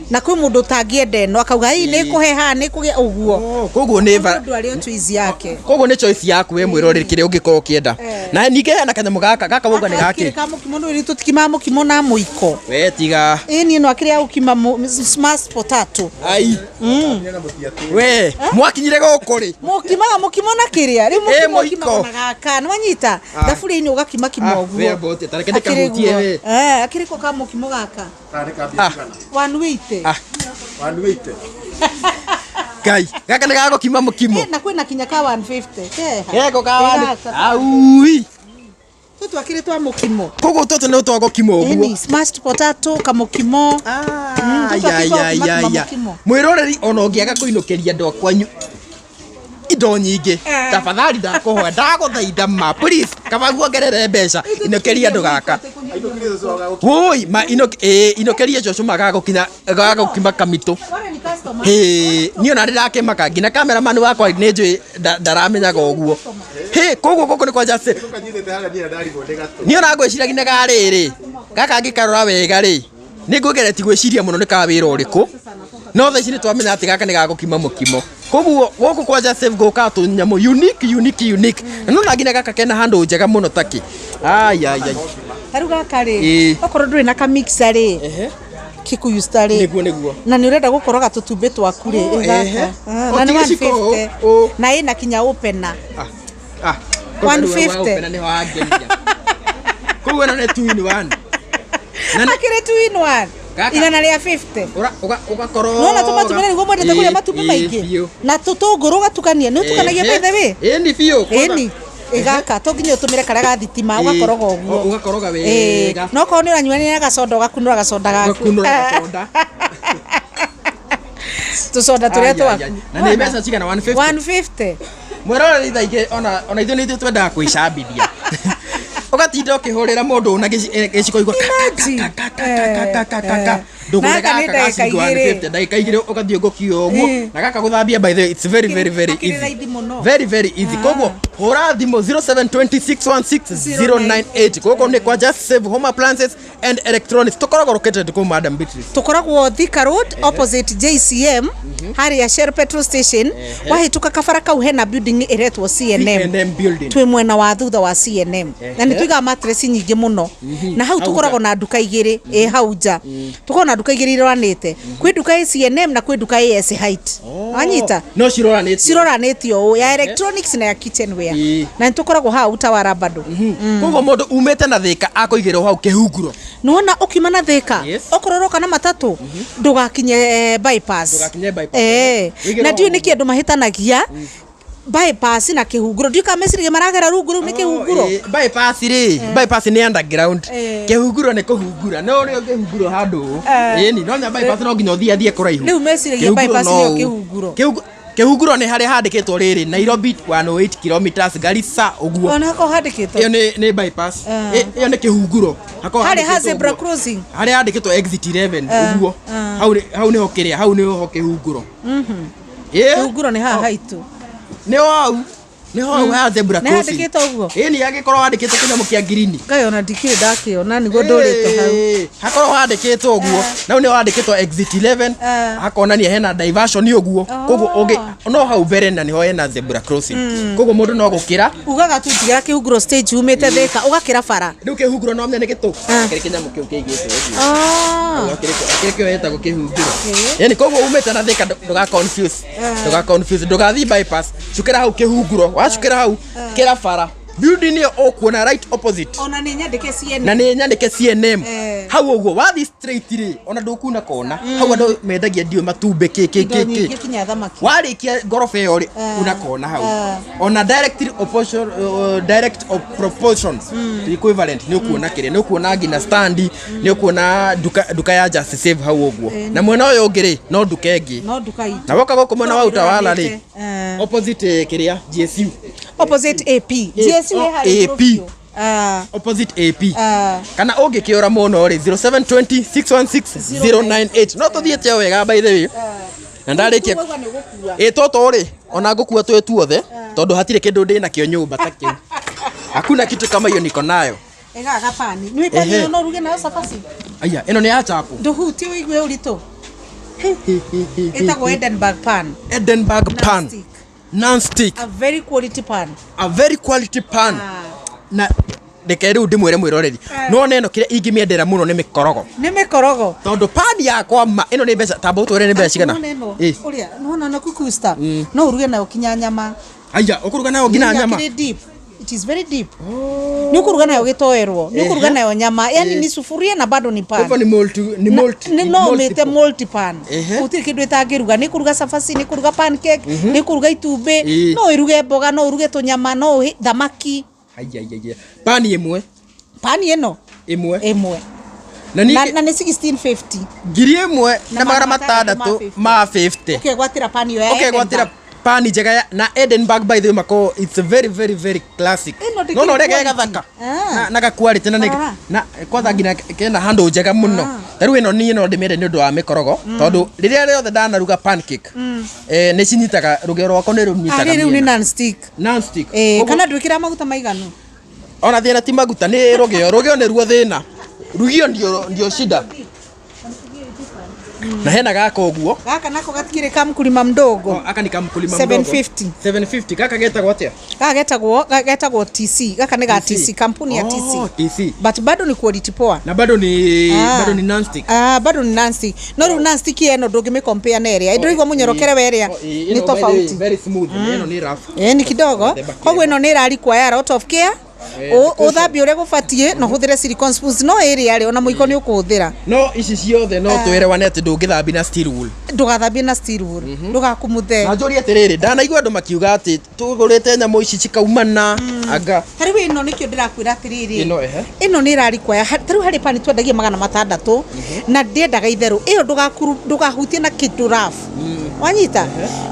Na kwĩ mũndũ ũtangĩenda ĩno akauga ĩ nĩ kũheha nĩ kũgĩa ũguo.
Koguo nĩ
mũndũ arĩ o choice yake.
Koguo nĩ choice yaku we mwĩroreri kĩrĩa ũngĩkorwo ũkĩenda. Na ningĩ hena kanyamũ gaka, gaka wauga nĩ gakĩ?
Ka mũkimo nĩ tũtikimaga mũkimo na mũiko.
We tiga.
Ĩ niĩ no akĩrĩa gũkima smashed potato.
Ai. We, mwakinyire gũkũ rĩ?
Mũkimaga mũkimo na kĩrĩa rĩu
Ĩ,
mũkimo
mũiko.
ũkimagwo na gaka nĩ wanyita
Ah.
thaburia-inĩ ũgakimakima
Ah,
ũguo.
we about ta reke ndĩkahutie we.
Eh, akĩrĩ ko ka mũkimo gaka.
Ah,
180.
ah, Ngai, gaka nĩ gagũkima mũkimo.
Eh, na kwĩna kinya ka 150. Keha.
Geko ka
Ĩ
wani.
gaka.
Aui.
Tũtũ akĩrĩ twa mũkimo.
Koguo tũtũ nĩ twa gũkima ũguo.
Ĩni, smashed potato kamũkimo. Tũtũ akĩrĩ twa gũkima mũkimo.
Mwĩroreri ona ũngĩaga kũinũkĩria andũ a kwanyu indo nyingĩ
Eh.
tafadhali ndakũhoya ndagũthaitha ma please kaba guongerere mbeca inũkĩria andũ gaka woi ma inũkĩria cũcũ magagũkinya gagũkima kamitũ.
Wale ni customer.
Hĩ, niĩ ona ndĩrakĩmaka nginya cameraman wakwa nĩ njũĩ ndaramenyaga ũguo. Hĩ, koguo gũkũ nĩ kwa Justin. Niĩ ona ngwĩciragia nĩ ga rĩrĩ gaka ngĩkarora wega rĩ nĩ ngwĩgeretie gwĩciria mũno nĩ ka wĩra ũrĩkũ, no thaa ici nĩ twamenya atĩ gaka nĩ gagũkima mũkimo. Koguo gũkũ kwa Just Save gũkaga tũnyamũ unique unique unique, na nona nginya gaka kena handũ njega mũno takĩ. Ai ai ai.
Ta rĩu gaka rĩ,
Ĩĩ.
okorwo ndũrĩ na ka mixer rĩ, Kikuyu star rĩ,
Nĩguo nĩguo.
Na nĩ ũrenda gũkoroga tũtumbĩ twaku rĩ,
Oh,
ĩ gaka.
ehe.
Ah,
O
na nĩ
ti gĩciko,
150.
ũ.
Na ĩna kinya opener.
Ah, ah.
150.
Nĩho wangeria. Koguo ĩno nĩ 2 in 1. Na nĩ
Akĩrĩ 2 in 1.
Gaka.
150.
Ũgakoroga.
Nona tũmatumbĩ nĩguo mwendete kũrĩa
Ĩĩ,
matumbĩ
ĩĩ,
maingĩ.
biũ.
Na tũtũngũrũ ũgatukania, nĩ ũtukanagia by the way?
Ĩĩ ni biũ.
Ĩni. Ĩ gaka to nginya ũtũmĩre karĩa ga thitima
Ĩĩ.
ũgakoroga ũguo.
Ũgakoroga
Ĩĩ.
wega.
No korwo nĩ ũranyuanĩra na gacoda ũgakunũra gacoda gaku.
Ũgakunũra gacoda.
Tũcoda tũrĩa
Ai, ai,
twaku.
ai. Na nĩ mbeca cigana? 150?
150.
Mwĩroreri thaa ingĩ ona ithuĩ nĩ ithuĩ twendaga kwĩcambithia. Ũgatinda ũkĩhũrĩra mũndũ na gĩciko igua ka, ka, ka, ka, ka, ka, ka, ka, ka.
Eh.
Ndũgũre
Na gaka nĩ
gaka ga
ndagĩka
ciringi
igĩrĩ.
150 ndagĩka 2 ũgathiĩ ũgũkiua ũguo.
Eh.
Na gaka gũthambia, by the way, it's very very very
Akĩrĩ
easy.
raithi mũno.
Very very easy. Koguo hũra thimũ 0720616098. Gũkũ nĩ kwa Just Save Home Appliances and Electronics. Tũkoragwo located kũ, Madam Beatrice?
Tũkoragwo Thika Road, opposite JCM, harĩa Shell petrol station. Wahĩtũka kabara kau hena building ĩretwo CNM.
CNM building.
Twĩ mwena wa thutha wa CNM na nĩ tũigaga mattress nyingĩ mũno na hau.
Hau
Tũkoragwo
nja.
na nduka igĩrĩ ĩ hau nja. Tũkoragwo na nduka igĩrĩ iroranĩte, kwĩ nduka ĩ CNM na kwĩ nduka ĩ S Height. Wanyita?
No ciroranĩtio.
Ciroranĩtio ũũ, ya electronics na ya kitchenware. Na nĩ tũkoragwo haha Utawara bado.
Koguo mũndũ umĩte na Thĩka akũigĩrwo hau kĩhunguro.
Nĩwona ũkiuma na Thĩka, okorwo ũroka na matatũ, ndũgakinye bypass.
Ndũgakinye bypass.
Eh.
Wĩigĩrwo
Na ndiũĩ
hau.
nĩkĩ andũ mahĩtanagia bypass na kĩhunguro. Ndiũĩ kana meciragia maragera rungu rĩu nĩ kĩhunguro.
Eh, bypass rĩ, bypass nĩ underground. Kĩhunguro nĩ kũhungura, no ũrĩa ũngĩhungurwo handũ. Ĩni no nya bypass no nginya ũthiĩ athiĩ kũraihu.
Rĩu meciragia
Kĩhunguro
bypass
no
nĩyo
ũũ.
kĩhunguro.
Kĩhunguro nĩ harĩa handĩkĩtwo rĩrĩ Nairobi 108 kilometers Garissa ũguo.
Ona hakorwo handĩkĩtwo.
Ĩyo nĩ bypass. Ĩyo nĩ kĩhunguro. Hakoragwo
Harĩa ha
handĩkĩtwo
zebra
ũguo.
crossing.
Harĩa handĩkĩtwo exit 11 ũguo. Hau nĩho kĩrĩa, hau nĩho kĩhunguro. Ĩ.
Kĩhunguro nĩ haha haitũ.
Nĩ hau, nĩ hau ha zebra
Nĩ
crossing.
handĩkĩtwo ũguo?
Ĩ, nĩ angĩkorwo handĩkĩtwo kĩnyamũ kĩa ngirini.
Ngai, ona ndikĩrĩ ndakĩona nĩguo ndũrĩte hau.
Ĩĩ, hakorwo handĩkĩtwo ũguo na hau nĩho handĩkĩtwo exit 11, hakonania hena diversion ũguo. Koguo ũngĩ no hau mbere na nĩho hena zebra crossing, koguo mũndũ no gũkĩra.
Ugaga tu ndigĩra kĩhunguro stage umĩte Thĩka ũgakĩra bara.
Rĩu kĩhunguro no menya nĩ gĩtũ kĩrĩ kĩnyamũ kĩu kĩigĩtwo ũguo. Kĩrĩ kĩo gĩtagwo kĩhunguro. Yani koguo umĩte na Thĩka ndũga confuse, ndũga confuse, ndũgathiĩ bypass, cukĩra hau kĩhunguro. Wacukĩra hau kĩra bara building ĩyo ũkuona right opposite.
Ona nĩ nyandĩke CNN.
Na nĩ nyandĩke CNM. Hau ũguo wathiĩ straight rĩ, ona ndũkuna kona hau andũ mendagia ndiũ matumbĩ kĩ kĩ
Indo
kĩ
nyingĩ
kĩ.
kinya thamaki.
Warĩkia ngoroba ĩyo rĩ, una kona hau ona directly opposition, direct proportion equivalent nĩ ũkuona kĩrĩa, nĩ ũkuona nginya stand, nĩ ũkuona nduka ya Just Save hau ũguo. Na mwena ũyũ ũngĩ rĩ, no nduka ĩngĩ.
No nduka itũ.
Na woka gũkũ mwena wa Utawala rĩ, opposite kĩrĩa GSU.
Opposite AP. GSU ĩ harĩa igũrũ
AP.
biũ. Ah,
Opposite AP.
Ah.
Kana ũngĩkĩũra mũno rĩ, 0720 616 098. No tũthiĩte o wega by the way na ndarĩkia.
Wauga nĩ ũgũkua.
Ĩ, tũtũ rĩ, ona ngũkua twĩ tuothe tondũ hatirĩ kĩndũ ndĩ nakĩo nyũmba ta kĩu. Hakuna kitu kama hiyo niko nayo.
Ĩgaga gabani. Nĩ pani
Ehe.
ĩno no ũruge nayo cabaci.
Aya, ĩno nĩ ya chapo.
Ndũhutie ũigue ũritũ. Ĩtagwo Edinburgh pan.
Edinburgh pan.
Non-stick.
Non-stick.
A very quality pan.
A very quality pan.
Ah.
Na reke rĩu ndĩmwĩre mwĩroreri, no neno kĩrĩa ingĩmĩendera mũno nĩ mĩkorogo.
Nĩ mĩkorogo.
Tondũ pani yakwa ma ĩno nĩ mbeca, tamba ũtwĩre nĩ mbeca cigana.
Nona ĩno.
Ĩ.
Ũrĩa nona na kukusta no ũruge nayo kinya nyama.
Aya, ũkũruga nayo nginya
Nĩ
nyama.
kĩrĩ deep. It is very deep. Nĩ ũkũruga nayo gĩtoerwo, nĩ ũkũruga
Ehe.
nayo nyama, yani
Eh.
ni sufuria na bado ni
Kwa
pan.
hivyo ni multi, ni multi,
Nĩ no
multiple.
mĩte multipan.
Ehe.
Gũtirĩ kĩndũ ĩtangĩruga, nĩ kũruga cabaci, nĩ kũruga pancake, nĩ kũruga itumbĩ,
Ĩ.
no ĩruge mboga, no ũruge tũnyama, no ũhe thamaki.
Aya, aya, aya. Pani ĩmwe.
Pani ĩno
Ĩmwe.
ĩmwe.
Na
Na,
ningĩ
na nĩ 1650.
1,600
Na magana matandatũ
ma 50.
Ũkegwatĩra pani ĩyo ya
Ũkegwatĩra
Edinburgh.
pani njega na Edinburgh, by the way, mako it's a very very very classic.
Ĩno ndĩkĩrĩ
No no rege
quality.
gathaka.
Ah.
Na ga quality na nĩ
Rora.
na kwanza nginya kena handle njega mũno. Ta rĩu ĩno niĩ no ndĩmĩende nĩ ũndũ wa mĩkorogo, tondũ rĩrĩa rĩothe ndanaruga pancake, nĩ cinyitaga rũgĩo rwakwa nĩ rũnyitaga
Arĩ rĩu nĩ
mĩena.
non-stick.
Non-stick.
Eh,
Koguo-
kana ndwĩkĩra maguta maiganu.
Ona thĩna ti maguta, nĩ rũgĩo, rũgĩo nĩruo thĩna, rugio ndio shida. Na hena gaka ũguo.
Gaka nako gatikĩrĩ ka mkulima mdogo.
Aka ni kamkulima mdogo.
750.
750. Gaka getagwo atĩa?
Gaka getagwo TC. Gaka nĩ ga TC, kampuni ya TC.
Oh, TC.
But bado ni quality poa.
Na bado ni
Ah.
bado ni non-stick.
Ah, bado ni non-stick. No rĩu non-stick ĩno ndũngĩmĩ compare na ĩrĩa. Ndũraigua mũnyorokere wa ĩrĩa
Oh, ĩno
nĩ
by the way,
tofauti.
very smooth. Ĩno nĩ rough.
Ĩĩ ni kidogo.
Mũthemba
Koguo ĩno nĩ ĩra require a lot of care.
Eh, precaution.
Ũthambie ũrĩa gũbatiĩ na ũhũthĩre silicone spoons, no ĩrĩa rĩ ona mũiko nĩ ũkũhũthĩra.
No ici ciothe no twĩrewane atĩ ndũngĩthambia na steel wool.
Ndũgathambie na steel wool, ndũgakumuthe.
Na njũrie atĩrĩrĩ, ndanaigua andũ makiuga atĩ tũgũrĩte nyamũ ici cikaumana anga.
Ta rĩu ĩno nĩkĩo ndĩrakwĩra atĩrĩrĩ,
Ĩno, ehe.
Ĩno nĩ ĩrarikwaya. Ta rĩu harĩ pani twendagia 600 na ndĩendaga itherũ ĩyo, ndũgahutie na kĩndũ rafu, wanyita?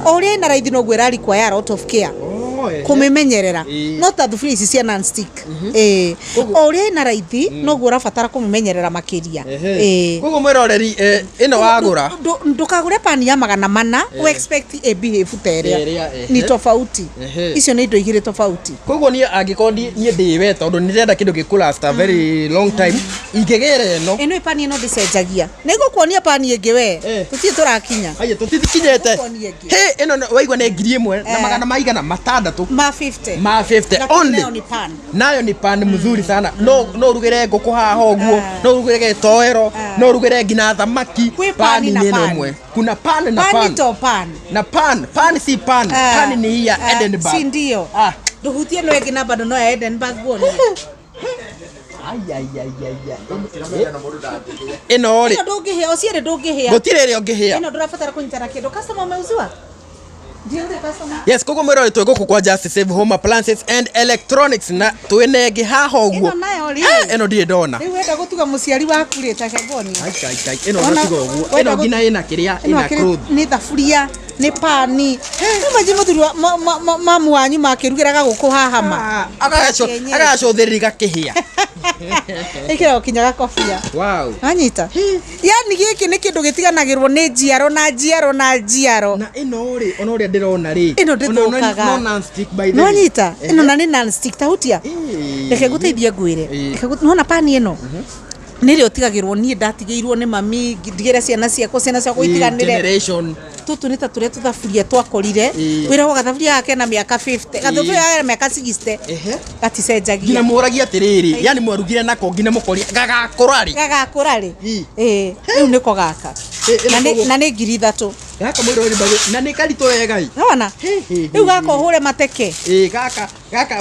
O ũrĩa ĩna raithi noguo ĩrarikwaya a lot of care,
Oh, ehe.
kũmĩmenyerera.
Ĩĩ.
No ta thuburia ici cia non-stick, ĩĩ, o ũrĩa ĩna raithi noguo ũrabatara kũmĩmenyerera makĩria. Ĩĩ.
Koguo mwĩroreri, ĩno wagũra,
Ndũkagũre pani ya 400 u expect ĩ behave ta ĩrĩa.
Ĩrĩa, ehe.
Ni tofauti.
Ehe.
Icio nĩ indo igĩrĩ tofauti.
Koguo niĩ angĩkorwo niĩ ndĩwe, tondũ nĩ ndĩrenda kĩndũ gĩkũlast a very long time, ingĩgĩra ĩno.
Ĩno pani ĩno ndĩcenjagia, nĩ ngũkuonia pani ĩngĩ we.
Eh.
Tũtirĩ tũrakinya.
Aya, tũtithikinyĩte.
Ngũkuonia ĩngĩ.
Hĩ, ĩno waigua nĩ 1,600
Ma 50.
ma 50
Na
only.
nayo ni pan.
Nayo ni pan mzuri sana. No ũrugĩre ngũkũ haha ũguo,
Ah.
no ũrugĩre gĩtoero,
Ah.
no ũrugĩre nginya thamaki.
Kwĩ pani na
ĩno
pan.
ĩmwe, kuna pan na
Pani
pan
to pan.
Na pan, pan si pan.
Ah.
Pan ni hii ya
Ah,
Edinburgh.
si ndio?
Ah.
Ndũhutie ĩno ĩngĩ na bado no ya Edinburgh guonie.
Ai, ai, ai, ai, ai. Ĩno rĩ,
Ĩno ndũngĩhĩa, o cierĩ ndũngĩhĩa.
Gũtirĩ ĩrĩa ũngĩhĩa.
Ĩno ndũrabatara kũnyitana kĩndũ. Customer umeuziwa? Ndio yule customer.
Yes, koguo mwĩrore, twĩ gũkũ kwa Just Save Home Appliances and Electronics na twĩna ĩngĩ haha ũguo.
Ĩno nayo rĩ.
Eh, ĩno ndirĩ ndona.
Rĩu wenda gũtuga mũciari waku rĩ, take nguonie.
Ai, ai, ai, ĩno
Ona-
tiga ũguo,
wenda
ĩno nginya ĩna kĩrĩa,
Ĩno
ĩna
akĩrĩ
cloth.
nĩ thaburia, nĩ pani. Maji mũthuri wa mamu wanyu makĩrugĩra gagũkũ haha ma.
Ah,
Kienyeji.
agacũthĩrĩria gakĩhĩa.
Ĩkĩra kinya gakobia.
Wow.
Wanyita? Yani gĩkĩ nĩ kĩndũ gĩtiganagĩrwo nĩ njiaro na njiaro na njiaro.
Na ĩno rĩ, ona ũrĩa ndĩrona rĩ,
Ĩno
ona
ndĩthũkaga.
no non-stick, by the way.
Nĩwanyita? Ĩno na nĩ non-stick, ta hutia.
Ĩĩ.
Reke ngũteithie ngwĩre.
Ĩĩ.
Reke nĩwona pani ĩno? Nĩ rĩo tigagĩrwo, niĩ ndatigĩirwo nĩ mami, ndigĩre ciana ciakwa, ciana ciakwa
Ĩĩ,
itiganĩre.
Generation.
Tũtũ nĩ ta tũrĩa tũthaburia twakorire.
Ĩĩ.
Wĩra wa gathaburia gaka kena mĩaka 50, gathaburia gaka kena mĩaka 60.
Ehe.
Gaticenjagia.
Nginya mũragia atĩrĩrĩ, yani mwarugire nako nginya mũkoria gagakũra rĩ.
Gagakũra rĩ.
Ĩĩ.
Ĩĩ, rĩu nĩko gaka.
Ĩ, ĩno
Na
koguo-
na nĩ 3,000.
Gaka mwĩroreri na nĩ karitũ wega ĩ.
Nĩwona?
Hĩ, hĩ, hĩ,
Rĩu gaka ũhũre mateke.
Ĩ, gaka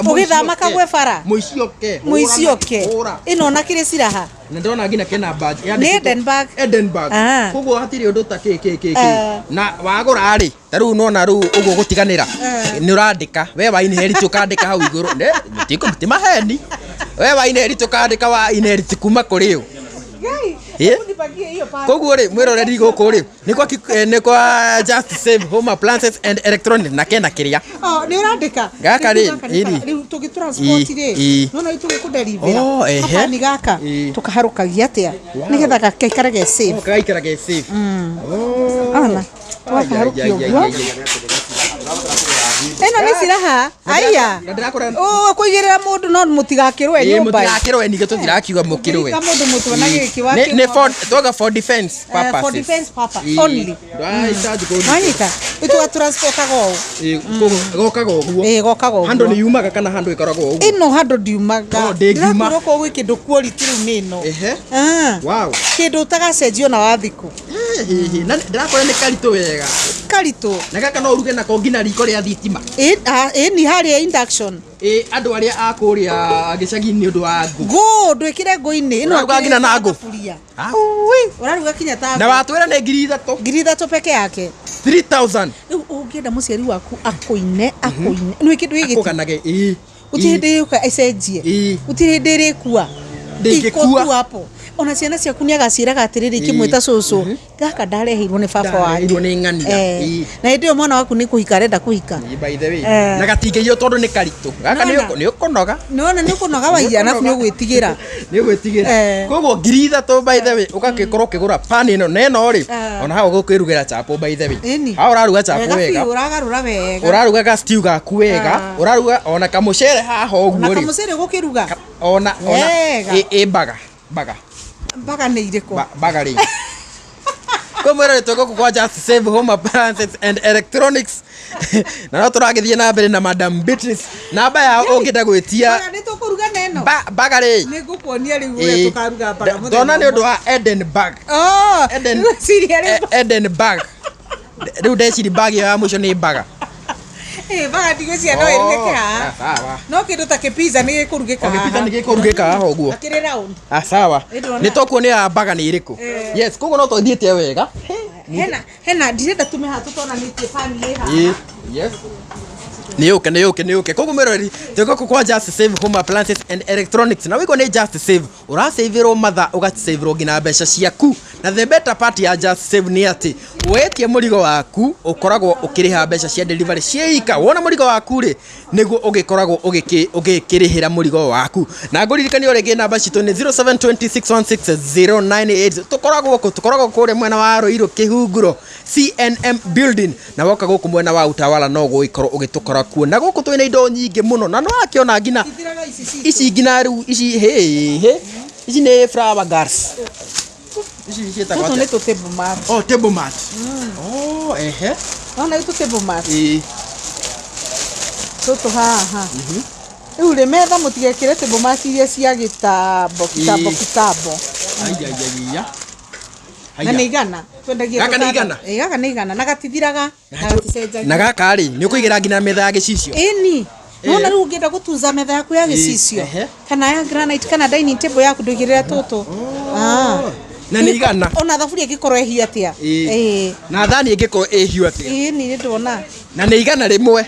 Ũgĩthama kagwe bara.
Mũici oke.
Mũici oke.
Hũra.
Ĩno ona kĩrĩ ciraha.
Na ndĩrona nginya kena badge.
Nĩ
Yandĩkĩtwo
Edinburgh.
Edinburgh.
Ah.
Koguo hatirĩ ũndũ ta kĩ kĩ kĩ kĩ.
Ah.
Na wagũra rĩ, ta rĩu nona rĩu ũguo gũtiganĩra.
Ah.
Nĩ ũrandĩka, we wa inherit ũkandĩka hau igũrũ. Ne, ti maheni. We wa inherit ũkandĩka wa inherit kuma kũrĩ ũ.
Ngai,
Ĩ?
hebu nipagie hiyo pasi.
Koguo rĩ, mwĩroreri, gũkũ rĩ nĩ kwa Just Save Home Appliances and Electronics na kena kĩrĩa.
Oh, nĩ ũrandĩka?
Gaka
Rĩu
rĩ,
gaka nĩ
ĩri.
rĩu tũgĩ transport
Ĩ,
rĩ,
ĩ.
nona rĩu tũgĩkũderivĩra.
Oh, ehe.
Gabani gaka
Ĩ.
tũkaharũkagia atĩa
Wow.
nĩgetha gaikare ge safe.
Oh, gaikara ge safe. Oh.
Ona, tũgakaharũkia
Ai, ai, ai,
ũguo.
ai, ai, ai.
Ĩno nĩ ciraha. Aya.
Na ndĩrakora
Ũ kũigĩrĩra mũndũ no mũtigakĩrũe
Ĩĩ,
nyũmba.
mũtigakĩrũe ningĩ tũtirakiuga mũkĩrũe.
Ũngĩhika mũndũ mũtwe na gĩkĩ
Nĩ nĩ for twaga for defense
Eh, for
purposes.
defense purpose
Ĩĩ.
only.
Ndwahitaji kũnyitwo.
Wanyita? Ĩtũga transportaga ũũ.
Ĩĩ, koguo gokaga ũguo.
Ĩĩ gokaga ũguo.
Handũ nĩ yumaga kana handũ ĩkoragwo ũguo.
Ĩno handũ ndiumaga.
Oh, ndĩngiuma.
Ndĩrakwĩra okorwo gwĩ kĩndũ quality rĩu nĩ ĩno.
Ehe.
Ah.
Wow.
Kĩndũ ũtagacenjio na wa thikũ.
Hihi, na ndĩrakora nĩ karitũ wega.
Karitũ.
Na gaka no ũruge nako nginya riko rĩa thitima.
Ĩ ah, ĩni harĩa induction.
Ĩ andũ arĩa a kũrĩa gĩcagi-inĩ nĩ ũndũ wa ngũ.
Ngũ ndwĩkĩre ngũ-inĩ. Ĩno
Ũraruga nginya na ngũ?
thaburia.
Aui.
Ũraruga kinya ta
Na watwĩra nĩ 3000.
3000 peke yake.
3000.
Rĩu ũngĩenda mũciari waku akũine akũine nĩ kĩndũ gĩgĩti
Akũganage ĩĩ.
gũtirĩ hĩndĩ yũka ĩcenjie
Ĩĩ.
gũtirĩ hĩndĩ ĩrĩkua
Ndĩngĩkua.
Iko tu hapo ona ciana ciaku nĩ agaciĩraga atĩrĩrĩ ikĩmwĩta cũcũ gaka ndareheirwo nĩ baba wanyu
Ndareheirwo nĩ ng'ania.
Eh,
Ĩĩ.
na hĩndĩ ĩyo mwana waku nĩ kũhika arenda kũhika
Ĩĩ, by the way.
Eh.
Na gatingĩiywo tondũ nĩ karitũ. Gaka nĩ
Nona.
ũkũ- nĩ ũkũnoga.
nĩwona nĩ ũkũnoga waiya arabu nĩ ũgwĩtigĩra
Nĩ ũgwĩtigĩra.
Eh.
Koguo 3000 by the way ũgagĩkorwo ũkĩgũra pan ĩno na ĩno rĩ
Eh.
ona hau ũgũkwĩrugĩra chapo by the way.
Ĩni.
Hau ũraruga chapo
wega
wega.
biũ ũragarũra wega
Ũraruga ga stew gaku wega.
Ah.
Ũraruga ona kamũcere haha
na
ũguo rĩ.
kamũcere ũgũkĩruga
Ona ona
Wega.
ĩ ĩ mbaga mbaga
mbaga nĩ irĩkũ
mbaga rĩ. Kwĩ mwĩrore twĩ gũkũ kwa Just Save Home Appliances and Electronics na no tũragĩthiĩ na mbere na Madam Beatrice namba yao ũngĩenda gwĩtia
Mbaga nĩ tũkũruga na ĩno
mbaga rĩ
nĩ ngũkuonia rĩu ũrĩa
Ĩĩ.
tũkaruga mbaga mũthenya
ndona nĩ ũndũ
ũmwe.
wa Eden bag
Oh,
Eden
ngwĩciria rĩu
Eden bag rĩu ndeciri bag ĩyo ya mũico nĩ mbaga
Ĩĩ, mbaga ndigwĩciria no ĩrugĩke haha
Ah, sawa
no kĩndũ ta kĩpizza nĩ gĩkũrugĩka
O gĩpizza nĩ gĩkũrugĩka haha ũguo
Akĩrĩ round
Ah, sawa
Ĩ, ndona.
nĩ tũkuonia mbaga nĩ ĩrĩkũ
Eh.
yes koguo no twathiĩte wega
hena hena ndirenda tume haha tũtonanĩtie pani ĩ haha
Ĩĩ, yes nä å ke nä å ke nä å ke koguo mä roreri twä gå kwa Just Save Home Appliances and Electronics na wĩguo nĩ Just Save ũrasavĩrwo mathaa ũgasavĩrwo nginya mbeca ciaku na the better part ya Just Save nĩ atĩ wetie mũrigo waku ũkoragwo ũkĩrĩha mbeca cia delivery ciĩika wona mũrigo waku rĩ nĩguo ũgĩkoragwo ũgĩkĩrĩhĩra mũrigo waku na ngũririkania o rĩngĩ namba citũ nĩ 0720616098 tũkoragwo kũ tũkoragwo kũrĩa mwena wa Ruiru Kĩhunguro CNM building na woka gũkũ mwena wa Utawala no gũgĩkorwo ũgĩtũkora kuo na gũkũ twĩna indo nyingĩ mũno na no akĩona nginya
Ithiraga ici citũ.
ici nginya rĩu ici hĩ hĩ ici nĩ flower girls ici ciĩtagwo
Tũtũ nĩ
atĩa
tũ table mat.
oh table mat oh ehe
Wona rĩu tũ table mat.
ĩĩ
Tũtũ haha. Rĩu rĩ metha mũtigekĩre table mat iria cia gĩtambo kitambo
Ĩĩ.
kitambo.
aiya aiya
Na nĩ igana. Twendagia
Gaka nĩ
tũtandũ.
igana?
Ĩĩ gaka nĩ igana na gatithiraga na gaticenjagia.
na gaka rĩ nĩ ũkũigĩra nginya metha ya gĩcicio
Ĩni. Nona rĩu ũngĩenda gũtunza metha yaku ya gĩcicio
Ehe.
kana ya granite kana dining table yaku ndũigĩrĩre tũtũ. Ah.
na nĩ igana
Ona thaburia ĩngĩkorwo ĩhiũ atĩa.
Ĩĩ.
Ĩĩ.
na thani ĩngĩkorwo ĩhiũ atĩa
Ĩni nĩ ndona.
na nĩ 100
100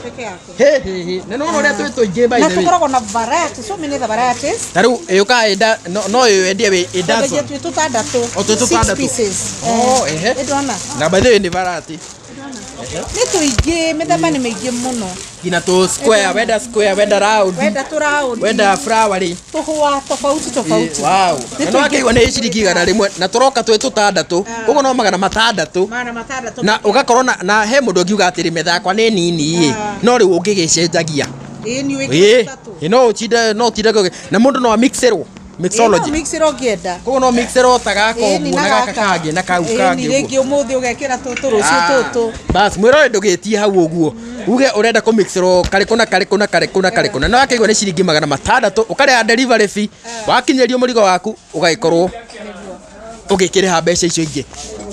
peke yake.
hĩ hĩ hĩ na nĩwona ũrĩa twĩ tũingĩ by
Na
the way
tũkoragwo na varieties, so many the varieties.
ta rĩu ĩũkaga ĩ no ĩyo endie wĩ ĩ
Twendagia
dozen
twĩ tũtandatũ.
O twĩ
Six
tũtandatũ.
pieces.
Oh, ehe.
Nĩ ndona.
na by the way nĩ variety
Nĩ tũingĩ, mĩthemba nĩ mĩingĩ mũno.
nginya tũ square wenda square wenda round
Wenda tũ round.
wenda flower rĩ
Tũhũa tofauti tofauti.
wow
Nĩ
na no
tũingĩ.
akĩigua nĩ ciringi 100 na tũroka twĩ tũtandatũ koguo no 600
600.
na ũgakorwo na, na he mũndũ ũngiuga atĩrĩ metha yakwa nĩ nini ĩ
Ah.
no rĩu ũngĩgĩcenjagia
Ĩĩ nĩ
ĩ
wĩkĩre tũtatũ.
ĩ, no ũtinde no ũtinde na mũndũ no amixĩrwo mixology
Ĩĩ, no mixĩrwo ũngĩenda.
koguo no mixĩrwo ta gaka
Ĩĩ, ni
ũguo na gaka kangĩ na kau
Ĩĩ,
kangĩ
ni
ũguo
rĩngĩ ũmũthĩ ũgekĩra tũtũ rũciũ tũtũ.
bas mwĩrore ndũgĩtie hau ũguo uge ũrenda kũmixĩrwo karĩkũ na karĩkũ na karĩkũ na karĩkũ na no akĩigua nĩ ciringi 600 ũkarĩha delivery fee wakinyĩrio mũrigo waku ũgagĩkorwo ũgĩkĩrĩha mbeca icio ingĩ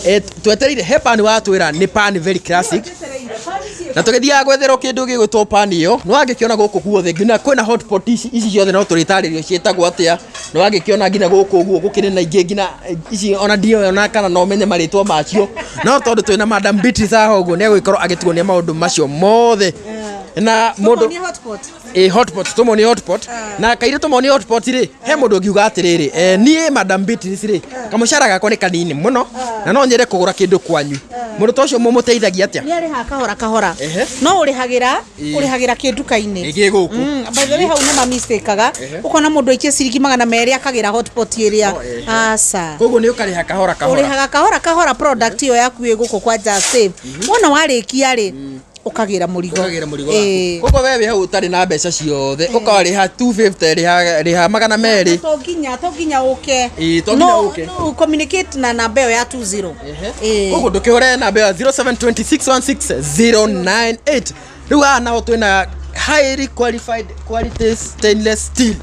Eh, twetereire he pani watwĩra nĩ pan very classic na tũgĩthiaga gwetherwo kĩndũ gĩgwĩtwo pani ĩyo nĩ wangĩkĩona gũkũ guothe nginya kwĩna hotpot ici ici ciothe no tũrĩtarĩrio ciĩtagwo atĩa nĩ wangĩkĩona nginya gũkũ ũguo gũkĩrĩ na ingĩ nginya ici ona ndiũĩ ona kana no menye marĩtwa macio no tondũ twĩna Madam Beatrice haha ũguo nĩ egũgĩkorwo agĩtuonia maũndũ macio mothe na mũndũ
Tũmonie hotpot.
ä hotpot tũmonie hotpot na kairĩ tũmonie hotpot rĩ he mũndũ ũngiuga atĩrĩrĩ eh, niĩ Madam Beatrice rĩ kamũcara gakwa nĩ kanini mũno na no nyende kũgũra kĩndũ kwanyu mũndũ ta ũcio mũmũteithagia atĩa
Nĩ arĩhaga kahora kahora.
Ehe.
No ũrĩhagĩra
Ĩĩ.
ũrĩhagĩra kĩnduka-inĩ.
Ĩgĩ gũkũ
By the way hau nĩ ma mistake-aga.
Ehe.
Ũkona mũndũ aikia ciringi 200 akagĩra hotpot ĩrĩa.
Oh, ehe.
Aca.
koguo nĩ ũkarĩha kahora kahora
Ũrĩhaga kahora kahora product ĩyo yaku ĩ gũkũ kwa Just Save. Wona warĩkia rĩ Ũkagĩra mũrigo.
Ũkagĩra mũrigo
Ĩĩ.
waku. Koguo we wĩ hau ũtarĩ na mbeca ciothe, ũkarĩha 250, rĩha 200.
To nginya ũke.
Ĩĩ, to nginya
No,
ũke.
no, communicate na namba ĩyo ya 20. Ĩĩ.
Koguo ndũkĩhũre namba ya 0726160098. Rĩu haha naho twĩna highly qualified quality stainless steel.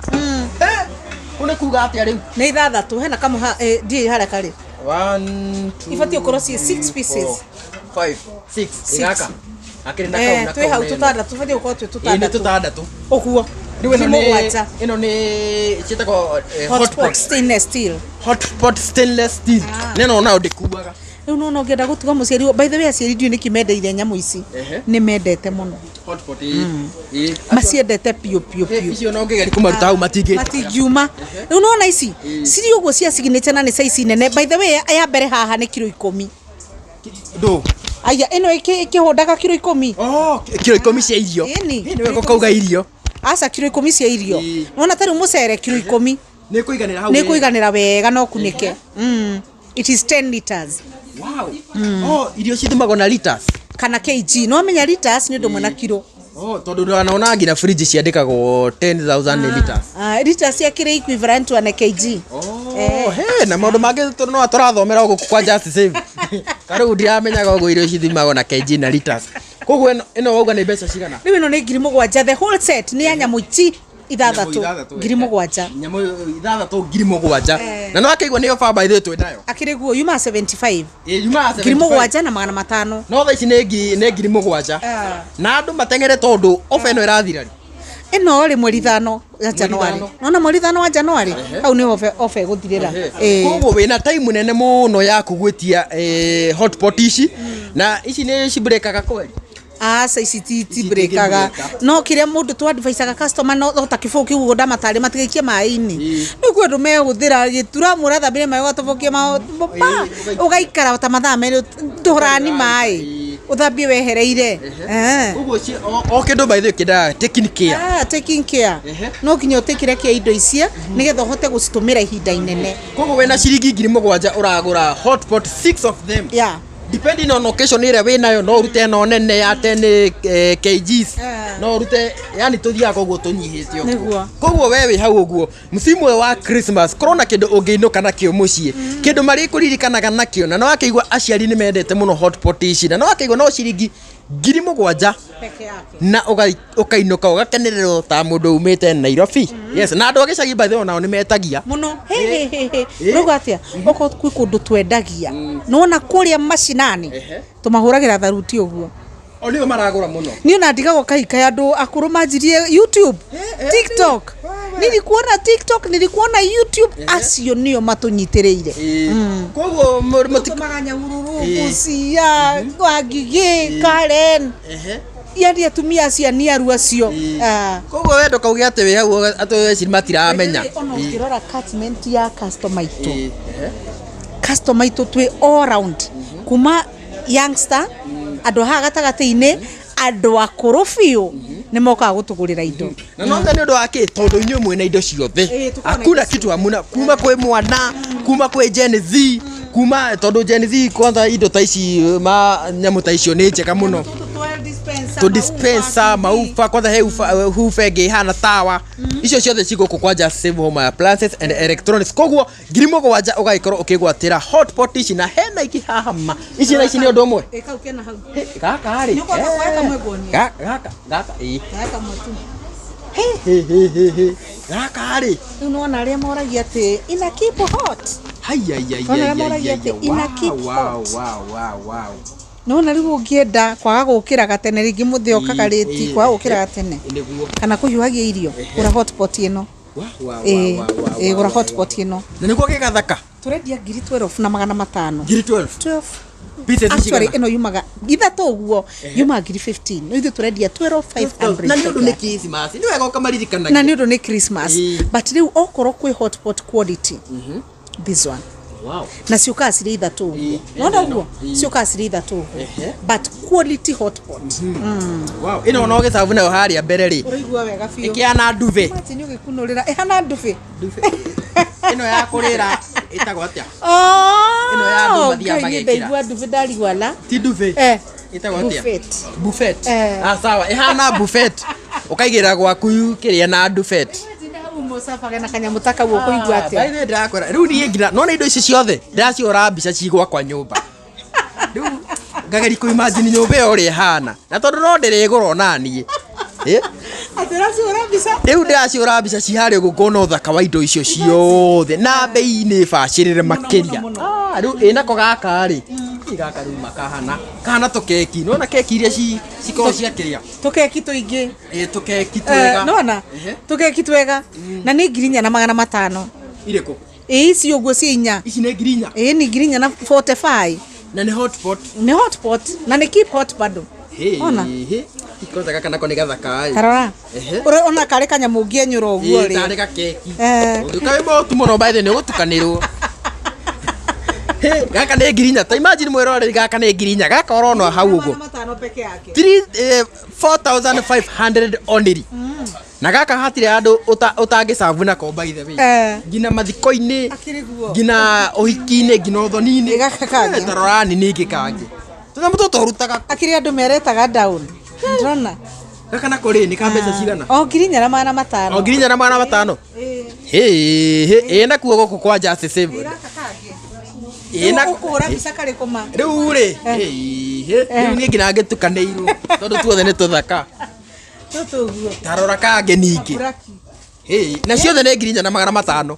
Kũ nĩ kuga atĩa rĩu?
Nĩ ithathatũ, hena kamwe ndiĩ harĩa karĩ.
1, 2,
Ibatiĩ gũkorwo ciĩ six pieces.
5, 6.
Six.
Gaka akĩrĩ na kau na
Twĩ hau
kau na ĩno.
tũtandatũ, batiĩ gũkorwo twĩ
Ĩĩ, nĩ
tũtandatũ.
Tũtandatũ.
Ũguo.
Rĩu ĩno
Ngiri
nĩ
mũgwanja.
Ĩno nĩ ciĩtagwo
Hot pot stainless steel.
Hot pot stainless steel. Neno nayo ndĩkuaga.
Rĩu nona ũngĩenda gũtuga mũciari, by the way, aciari ndiũĩ nĩkĩ mendeire nyamũ ici. Nĩ mendete mũno.
Hot pot, ĩĩ.
Maciendete piũ piũ piũ.
Icio no ngĩgeria kũmaruta hau matingĩ.
Matingiuma. Rĩu nona ici cirĩ ũguo cia signature na nĩ size nene. By the way, ya mbere haha nĩ kiro 10.
Ndũ.
Aya, ĩno ĩkĩhũndaga kiro 10.
Oh, kiro 10 cia irio.
Ĩni.
Ĩ, nĩ wega ũkauga irio.
Aca, kiro 10 cia irio. Nona ta rĩu mũcere kiro 10.
Nĩ kũiganĩra hau.
Nĩ kũiganĩra wega no kunĩke. It is 10 liters.
Wow. Oh, irio cithimagwo na liters?
Kana kg, no amenya liters nĩ ũndũ ũmwe na kiro.
Oh, tondũ ndanaona nginya fridge ciandĩkagwo 10,000 liters.
Ah, liters ciakĩrĩ equivalent to an kg.
Oh, he na maũndũ mangĩ no tũrathomera gũkũ kwa Just Save. Tarĩu ndiramenyaga ũguo irio cithimagwo na kg na liters. Koguo ĩno wauga nĩ mbeca cigana?
Rĩu ĩno nĩ 7,000, the whole set nĩ ya nyamũ ici ithathatũ.
Ithathatũ,
7,000.
Nyamũ ithathatũ 7,000. Na no akĩigua nĩ offer, by the way, twĩ nayo.
Akĩrĩ guo yuma 75.
Ĩ, yumaga
Ngiri
75.
7,500.
No thaa ici nĩ 7,000. Na andũ mateng'ere tondũ offer ĩno ĩrathira rĩ?
Ĩno rĩ mweri 5 ya Januari.
Ithano.
Nona mweri 5 wa Januari hau nĩ ofe ĩgũthirĩra. Ĩĩ.
Koguo wĩna time nene mũno ya kũgwĩtia hot pot ici, na ici nĩ cibrekaga kweli?
Aca, ici ti
Ici
breakaga.
itingĩbreaka.
No kĩrĩa mũndũ tu advisaga customer no ta kĩbũyũ kĩu ũguo ndamatarĩ matigaikie maĩ-inĩ. Rĩu kwĩ andũ megũthĩra gĩtura mũrathambĩre maĩ ũgatobokia ũgaikara ta mathaa 2 ndũrani maĩ, ũthambie wehereire.
Ũguo o kĩndũ, by the way, kĩendaga taking care.
Ah, taking care. No nginya ũtĩkĩre care indo ici nĩgetha ũhote gũcitũmĩra ihinda inene.
Koguo wĩna ciringi 7,000 ũragũra hot pot, six of them. Depending on occasion ĩrĩa wĩnayo, no ũrute ĩno nene ya 10 kgs. No ũrute, yani tũthiaga koguo tũnyihĩte ũguo.
Nĩguo.
Koguo we wĩ hau ũguo msimu ũyũ wa Christmas, korwo na kĩndũ ũngĩinũka nakĩo mũciĩ, kĩndũ marĩkũririkanaga nakĩo, na no akĩigua aciari nĩ mendete mũno hot pot ici, na no akĩigua no ciringi 7,000
peke yake.
Na ũkainũka ũgakenererwo ta mũndũ umĩte Nairobi. Yes, na andũ a gĩcagi, by the way, onao nĩ metagia.
Muno he he he he. Rauga atia okorwo kwĩ kũndũ twendagia, nĩwona kũrĩa macinani tũmahũragĩra tharuti ũguo.
O nĩo maragũra mũno.
Niĩ ona ndigagwo kahika andũ akũrũ manjirie YouTube, TikTok, nilikuona TikTok, nilikuona YouTube, acio nĩo matũnyitĩrĩire.
Koguo
Tũmaga Nyahururu, Busia, Wangigĩ, Karen, yani atumia acio aniaru acio. Ah.
Koguo we ndũkauge atĩ wĩ hau atĩ eci matiramenya.
Ona ũngĩrora catchment ya customer itũ, customer itũ twĩ all round, kuma youngster, andũ haha gatagatĩ-inĩ, andũ akũrũ biũ nĩ mokaga gũtũgũrĩra indo.
Na no nĩ ũndũ wa kĩ? Tondũ inyuĩ mwĩna indo ciothe.
Ĩĩ, tũkoragwo na
Hakuna
indo.
kitu hamuna, kuma kwĩ mwana, kuma kwĩ Gen Z, kuma tondũ Gen Z kwanza indo ta ici, ma nyamũ ta icio nĩ njega mũno. To dispenser, maufa, kwanza he ufa, hufa ĩngĩ ĩhana tawa, icio ciothe ci gũkũ kwa Just Save Home Appliances and Electronics. Koguo 7,000 ũgagĩkorwo ũkĩgwatĩra hot pot ici, na hena ingĩ haha ma ici na ici nĩ ũndũ ũmwe.
Ĩ, kau kena hau.
Hĩ, gaka rĩ.
Nĩ ũkwenda kuoya kamwe nguonie?
Gaka ĩ.
Kuoya kamwe tu.
Hĩ, hĩ, hĩ, hĩ. Gaka rĩ.
Rĩu nĩwona arĩa moragia atĩ ina keep hot.
Hai, ai, ai,
Wona
ai,
arĩa moragia
ai,
atĩ
ai,
ina
wow,
keep
wow,
hot.
wow.
Nĩwona rĩu ũngĩenda kwaga gũkĩra gatene rĩngĩ mũthĩ okaga rĩti, kwaga gũkĩra gatene
Nĩguo.
kana kũhiũhagia irio, gũra hot pot ĩno.
Wow,
Ĩĩ,
wow,
ĩĩ,
wow,
gũra
wow,
hot
wow.
pot ĩno.
Na nĩguo gĩgathaka.
Tũrendia 12,500.
Ngiri 12.
12.
Pieces
Actually,
cigana?
ĩno yumaga ithatũ ũguo yumaga ngiri 15, no ithuĩ tũrendia 12,500.
Na nĩ ũndũ
peke
nĩ
yake.
Christmas, nĩ wega ũkamaririkanagia.
Na nĩ ũndũ nĩ Christmas. But rĩu okorwo kwĩ hot pot quality, this one. Na ciũkaga cirĩ ithatũ ũguo. Nona ũguo ciũkaga cirĩ ithatũ ũguo, but quality hot pot.
Wow, ĩno no gĩcabu nayo harĩa mbere rĩ.
Ũraigua wega biũ.
Ĩkĩhana ndube.
Imagine ũgĩkunũrĩra ĩhana ndubi.
Ĩno ya kũrĩra ĩtagwo atĩa? Ĩno ya andũ mathiaga
Ngai,
magekĩra.
ndaigua ndubi ndarigwana.
Ti ndube. Ĩtagwo atĩa?
Buffet.
Buffet.
Eh.
Ah, sawa, ĩhana buffet. Ũkaigĩrĩra gwaku kĩrĩa na buffet.
Imagine hau mũcabaga na kanyamũ ta kau ũkũigua
Ah, by
atĩa?
the way, ndĩrakwĩra rĩu niĩ nginya nona indo ici ciothe ndĩraciora mbica ci gwakwa nyũmba rĩu ngageria kũ imagine nyũmba ĩyo ũrĩa ĩhana na tondũ no ndĩrĩgũra ona niĩ. Eh?
Atĩ ũraciũra mbica?
Rĩu ndĩraciũra mbica ci harĩa ũguo ngona ũthaka wa indo icio ciothe na mbei nĩ bacĩrĩre makĩria.
mũno.
Ah, rĩu ĩnako gaka rĩ, ĩ gaka rĩu makahana kahana tũkeki, nĩwona keki iria cikoragwo cia kĩrĩa.
Tũkeki tũingĩ.
Ĩ tũkeki twega.
Nona
Ehe.
tũkeki twega na nĩ 4500.
Irĩkũ?
Ĩ ici ũguo ciĩ inya.
Ici nĩ 4000.
Ĩ nĩ 4045.
Na nĩ hotpot.
Nĩ hotpot na nĩ keep hot bado. Ona.
Hĩ, kwanza gaka nako nĩ gathaka ĩ.
Tarora.
Ehe.
Ũrĩa ona karĩ kanyamũ ũngĩenyũra ũguo
Ĩ
rĩ.
tarĩ gakeki.
Eh.
Ũngĩũka wĩ motu mũno by the way nĩ ũgũtukanĩrwo. Hĩ, gaka nĩ 4000. Ta imagine mwĩroreri gaka nĩ 4000. Gaka ũrona hau ũguo.
500 peke yake.
4500 only. Na gaka hatirĩ handũ ũtangĩcabu nako by the way.
Eh.
Nginya mathiko-inĩ,
Akĩrĩ guo.
nginya ũhiki-inĩ, nginya ũthoni-inĩ.
Ĩ gaka kangĩ.
Eh, ta rora nini ingĩ kangĩ. Tũnyamũ tũtũ ũrutaga.
Akĩrĩ andũ meretaga down. Ndĩrona.
Gaka nako rĩ nĩ ka mbeca cigana?
O 4500.
O 4500.
Ĩ.
Hĩ, hĩ, ĩ nakuo gũkũ kwa Just Save.
Gaka kangĩ.
Ĩ na
Ũkũhũra mbica karĩ kũma.
rĩu rĩ, hĩ, hĩ, rĩu niĩ nginya ngĩtukanĩirwo tondũ tuothe nĩ tũthaka.
Tũtũ ũguo.
Ta rora kangĩ ningĩ.
Buraki.
Hĩ, na ciothe nĩ 4500.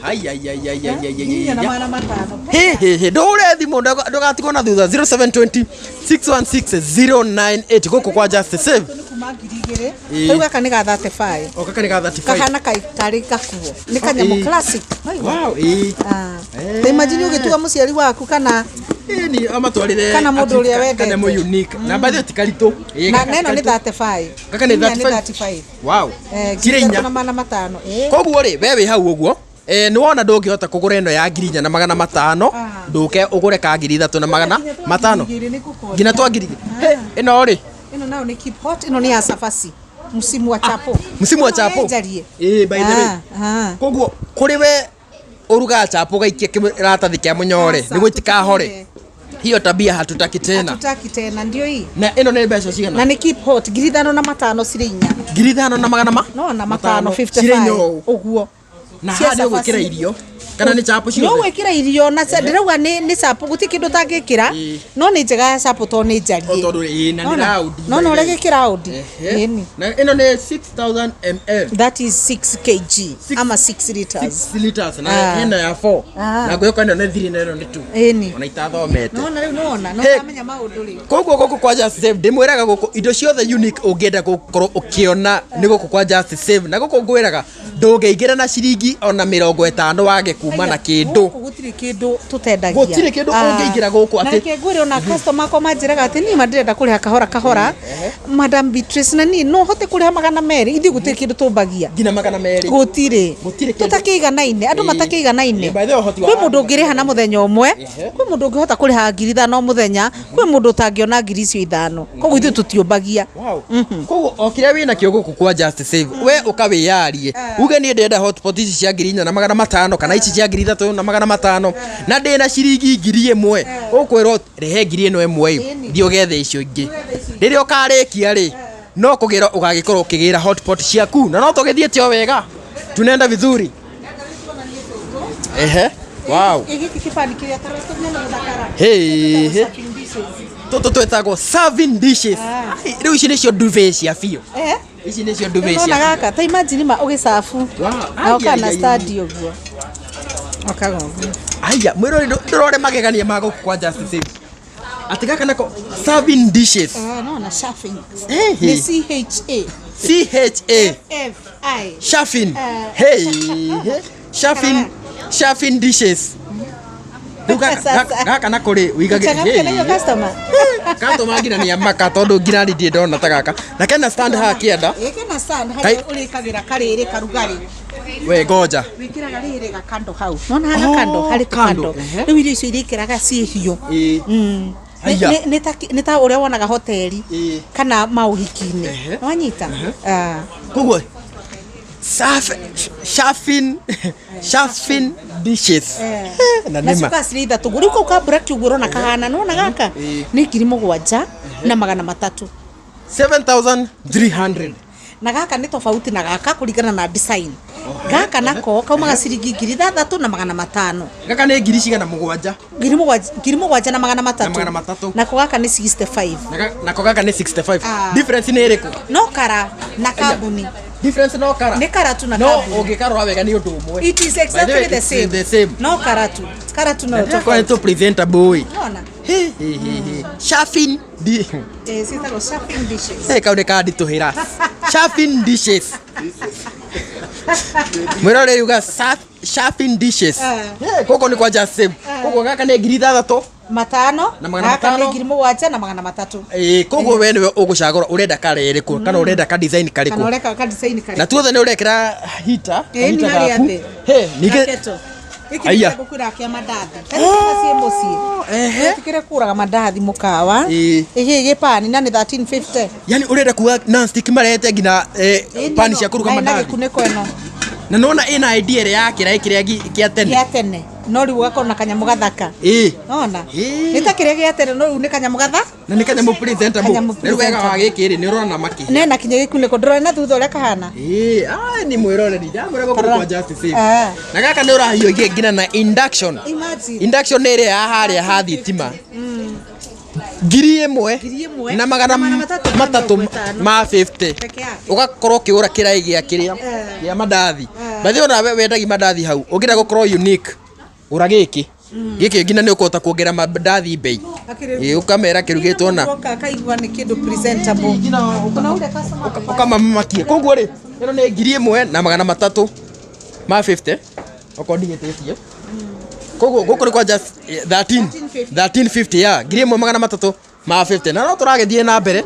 Hai, ai, ai, ai, ai, ai, ai,
Ngiri inya na
ai.
500.
Hĩ, hĩ, hĩ, ndũhũre thimũ ndũgatigwo na thutha 0720 616 098 gũkũ kwa Just Save.
Nĩ kuma 2000.
Ĩ.
Rĩu gaka nĩ ga 35.
O gaka nĩ ga 35.
Kahana karĩ gakuo. Nĩ kanyamũ
Ĩ.
classic. Waigua?
Wow, ĩ.
Ah.
Eh.
Ta imagine ũgĩtuga mũciari waku kana
Ĩ, ni amatwarĩre
Kana mũndũ ũrĩa wendete.
kanyamũ unique. Na by the way ti karitũ. Ĩ,
na
gaka
na
ti
ĩno nĩ
karitũ.
35.
Gaka nĩ
Inya
35.
35.
Wow.
Eh,
Cirĩ inya.
3500. Ĩ.
Koguo rĩ, we wĩ hau ũguo, nĩ wona ndũngĩhota kũgũra ĩno ya 4500,
Ah.
ndũke ũgũre ka 3500.
Nginya twa 2000 nĩ ngũkuonia.
Nginya twa 2000. Hĩ, ĩno rĩ,
Ĩno nayo nĩ keep hot, ĩno nĩ ya cabaci. Msimu wa chapo.
msimu wa
Ĩno
chapo.
nĩ njarie.
Ĩ, by the way.
Ah, ah.
Koguo kũrĩ we ũrugaga chapo ũgaikia kĩratathi kĩa mũnyore
Sasa,
nĩguo itikahore.
tũtikire.
Hiyo tabia hatutaki tena.
Hatutaki tena ndio hii.
Na ĩno nĩ mbeca
Na
cigana?
nĩ keep hot 5500 cirĩ inya.
5500
No na matano
Cirĩ inya
55
ũũ.
ũguo.
Na
Cia
haha nĩ ũgwĩkĩra
cabaci.
irio kana nĩ chapo
No
ciothe?
gwĩkĩra irio na ndĩrauga nĩ chapo gũtirĩ kĩndũ ũtangĩkĩra
Ĩ.
no nĩ njega ya chapo tondũ nĩ njarie.
O tondũ ĩ, na nĩ
Nona?
round.
Nona ũrĩa gĩkĩ round.
Ehe.
Ĩni.
Na ĩno nĩ 6000 ml.
That is 6 kg ama 6 liters.
6 liters na
Ah.
hena ya 4.
Ah.
Na ngwĩhoka ĩno nĩ 3 na ĩno nĩ 2.
Ĩni.
Ona itathomete.
Nona rĩu nona no
Hey.
ũramenya maũndũ rĩu.
Koguo gũkũ kwa Just Save ndĩmwĩraga gũkũ indo ciothe unique ũngĩenda gũkorwo ũkĩona nĩ gũkũ kwa Just Save na gũkũ ngwĩraga ndũngĩingĩra na ciringi ona 50 wage kuma na kĩndũ.
Gũkũ gũtirĩ kĩndũ tũtendagia.
Gũtirĩ kĩndũ ũngĩingĩra gũkũ
Na
atĩ-
reke ngwĩre ona customer akwa manjĩraga atĩ niĩ ma ndĩrenda kũrĩha kahora kahora. Madam Beatrice na niĩ no hote kũrĩha 200 ithuĩ gũtirĩ kĩndũ tũmbagia.
Nginya 200.
Gũtirĩ.
Gũtirĩ kĩndũ.
Tũtakĩiganaine andũ
Ĩĩ.
matakĩiganaine.
Ĩĩ, by the way, ũhoti wa
Kwĩ mũndũ
andũ
ũngĩrĩha na mũthenya ũmwe,
Ehe.
kwĩ mũndũ ũngĩhota kũrĩha 5000 mũthenya, kwĩ mũndũ ũtangĩona 50,000. Koguo ithuĩ tũtiũmbagia.
Wow. Koguo o kĩrĩa wĩna kĩo gũkũ kwa Just Save we ũkawĩyarie uge niĩ ndĩrenda hotpot ici cia 4500 kana ici cia 3500 na ndĩna ciringi 1000 ũkwĩrwo rehe ngiri ĩno ĩmwe ĩ thiĩ ũgethe icio ingĩ rĩrĩa ũkarĩkia rĩ no kũgĩra ũgagĩkorwo ũkĩgĩra hotpot ciaku na no tũgĩthiĩte o wega tunaenda vizuri. Ehe. Wow.
Ĩ gĩkĩ kĩbani kĩrĩa ta tũnyamũ gũthakara.
Hĩ, hĩ.
Serving dishes.
Tũtũ twĩtagwo serving dishes.
Ah.
Ai, rĩu ici nĩcio duvet cia biũ.
Eh?
Ici nĩcio duvet
Nona
cia
gaka ta imagine ma ũgĩcabu
Wow.
na
Ai,
ũkana
ai, ai,
stand ũguo. Okaga ũguo.
Aya, mwĩrori ndũrore magegania ma gũkũ kwa Just Save. Atĩ gaka nako serving dishes.
Ah, nona chafing.
Eh,
Nĩ C H A
C H A
F I.
Chafin.
Eh.
Hey. Chafin chafin dishes. Rĩu
Sasa.
gaka nako rĩ wĩigagĩra
Changamke na hiyo customer.
Customer nginya nĩ amaka tondũ nginya niĩ ndirĩ ndona ta gaka. Na kena stand haha kĩanda.
Ĩ kena stand
Kai-
harĩa ũrĩkagĩra karĩrĩ karugarĩ.
We ngoja.
Wĩkĩraga rĩrĩ gakando hau. Nona haha
Oh,
kando harĩ
kando,
tũkando.
ehe.
Rĩu irio icio irĩkĩraga ciĩ hiũ.
Ĩ.
Mm.
Haiya.
Nĩ ta ũrĩa wonaga hoteli
Ĩ.
kana maũhiki-inĩ.
Ehe.
Wanyita? Ah.
Koguo chafin chafin dishes. Na
na
nĩma.
ciũkaga cirĩ ithatũ rĩu kau ka black ũguo ũrona kahana nĩwona gaka
Ĩ.
nĩ 7000 Na 300.
7300.
Na gaka nĩ tofauti na gaka kũringana na design. Gaka nako kaumaga ciringi 6500.
Gaka nĩ ngiri cigana mũgwanja?
7,000, 7300.
Na 300.
Nako gaka nĩ 65.
Nako gaka nĩ 65.
Ah.
Difference nĩ ĩrĩkũ?
No kara na kambuni.
Difference no kara.
Nĩ kara tu na
No
kambuni.
ũngĩkarora wega nĩ ũndũ ũmwe.
It is
By the
exactly
way,
the
it's
same.
the same.
No karatu karatu no
Kwa nĩ
tofauti.
tũ presentable.
Nona.
He he he he. Chafing di.
Eh, ciĩtagwo chafing dishes.
Hey, kau nĩ kanditũhĩra. Chafing dishes. Mwĩrore yuga chafing dishes.
Eh.
Gũkũ nĩ kwa Just Save. Koguo gaka nĩ 6000.
Matano.
Na magana
Gaka
matano.
nĩ 7300.
Ĩĩ, koguo we nĩwe ũgũcagũra ũrenda kara ĩrĩkũ kana ũrenda ka design
Kana
karĩkũ.
ũreka ka design karĩkũ.
Na tuothe nĩ ũrekĩra heater,
Ĩĩ, nĩ
kaheater
harĩa
gaku.
thĩ.
He, ningĩ
Gaketo. Gĩkĩ
Aya.
nĩ gũkwĩra kĩa mandathi. Tarĩu ciĩ mũciĩ.
Ehe.
Wĩtĩkĩre kũgũraga mandathi mũkawa.
Ĩĩ.
Ĩhĩ gĩpani na nĩ 1350.
Yani ũrenda kuga non-stick marehete nginya pani cia kũruga
Na ĩna
mandathi.
gĩkunĩko ĩno.
Na nona ĩna idea ĩrĩa ya kĩraĩ kĩrĩa kĩa tene.
Gĩa tene. No rĩu ũgakorwo na kanyamũ gathaka.
Ĩĩ.
Nona.
Ĩĩ.
Nĩ ta kĩrĩa gĩa tene no rĩu nĩ kanyamũ gatha.
Na nĩ kanyamũ presentable.
Kanyamũ
Na rĩu wega wa
presentable.
gĩkĩ rĩ nĩ ũrona makĩ.
Nena kinya gĩkunĩko ndũrona na thutha ũrĩa kahana.
Ĩĩ, ah nĩ mwĩroreri ndamwĩra gũkũ
Tarora.
kwa Just Save.
Ah.
Na gaka nĩ ũrahiũhia nginya na induction.
Imagine.
Induction nĩ ĩrĩa ya harĩa ha thitima. 1000
1,000
na magana
na 350
350 ma 50.
Peke yake.
Ũgakorwo ũkĩgũra kĩraĩ gĩa kĩrĩa
Eh.
kĩa mandathi.
Eh.
By the way, ona wendagi mandathi hau ũngĩenda gũkorwo unique gũra gĩkĩ. Gĩkĩ nginya nĩ ũkũhota kuongerera mandathi bei.
Akĩrĩ-
Ĩĩ, ũkamera kĩrugĩtwo na
Mũndũ oka akaigua nĩ kĩndũ presentable. Kuna ule customer
ũkamamakia. Koguo rĩ ĩno nĩ 1350 okorwo ndigĩtĩtie. Koguo gũkũ nĩ kwa just 13 1350 ya 1350 na no tũragĩthiĩ na mbere.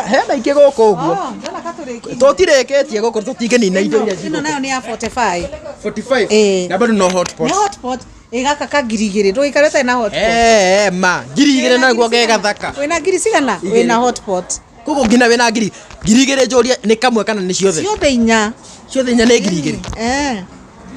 Hena ingĩ gũkũ ũguo.
Oh, ndona katũrĩkirie.
Tũtirĩkĩtie gũkũ tũtingĩnina indo iria
Ĩno nayo nĩ ya 45.
45.
Ĩĩ.
Na bado no hotpot.
Nĩ hotpot. Ĩ gaka ka 2000 ndũgĩikare ũtarĩ na hotpot.
Eh, ma 2000 naguo ge gathaka.
Wĩna ngiri cigana?
Igĩrĩ.
Wĩna hotpot.
Koguo nginya wĩna 2000 njũrie nĩ kamwe kana nĩ ciothe?
Ciothe inya.
Ciothe inya nĩ 2000.
Eh.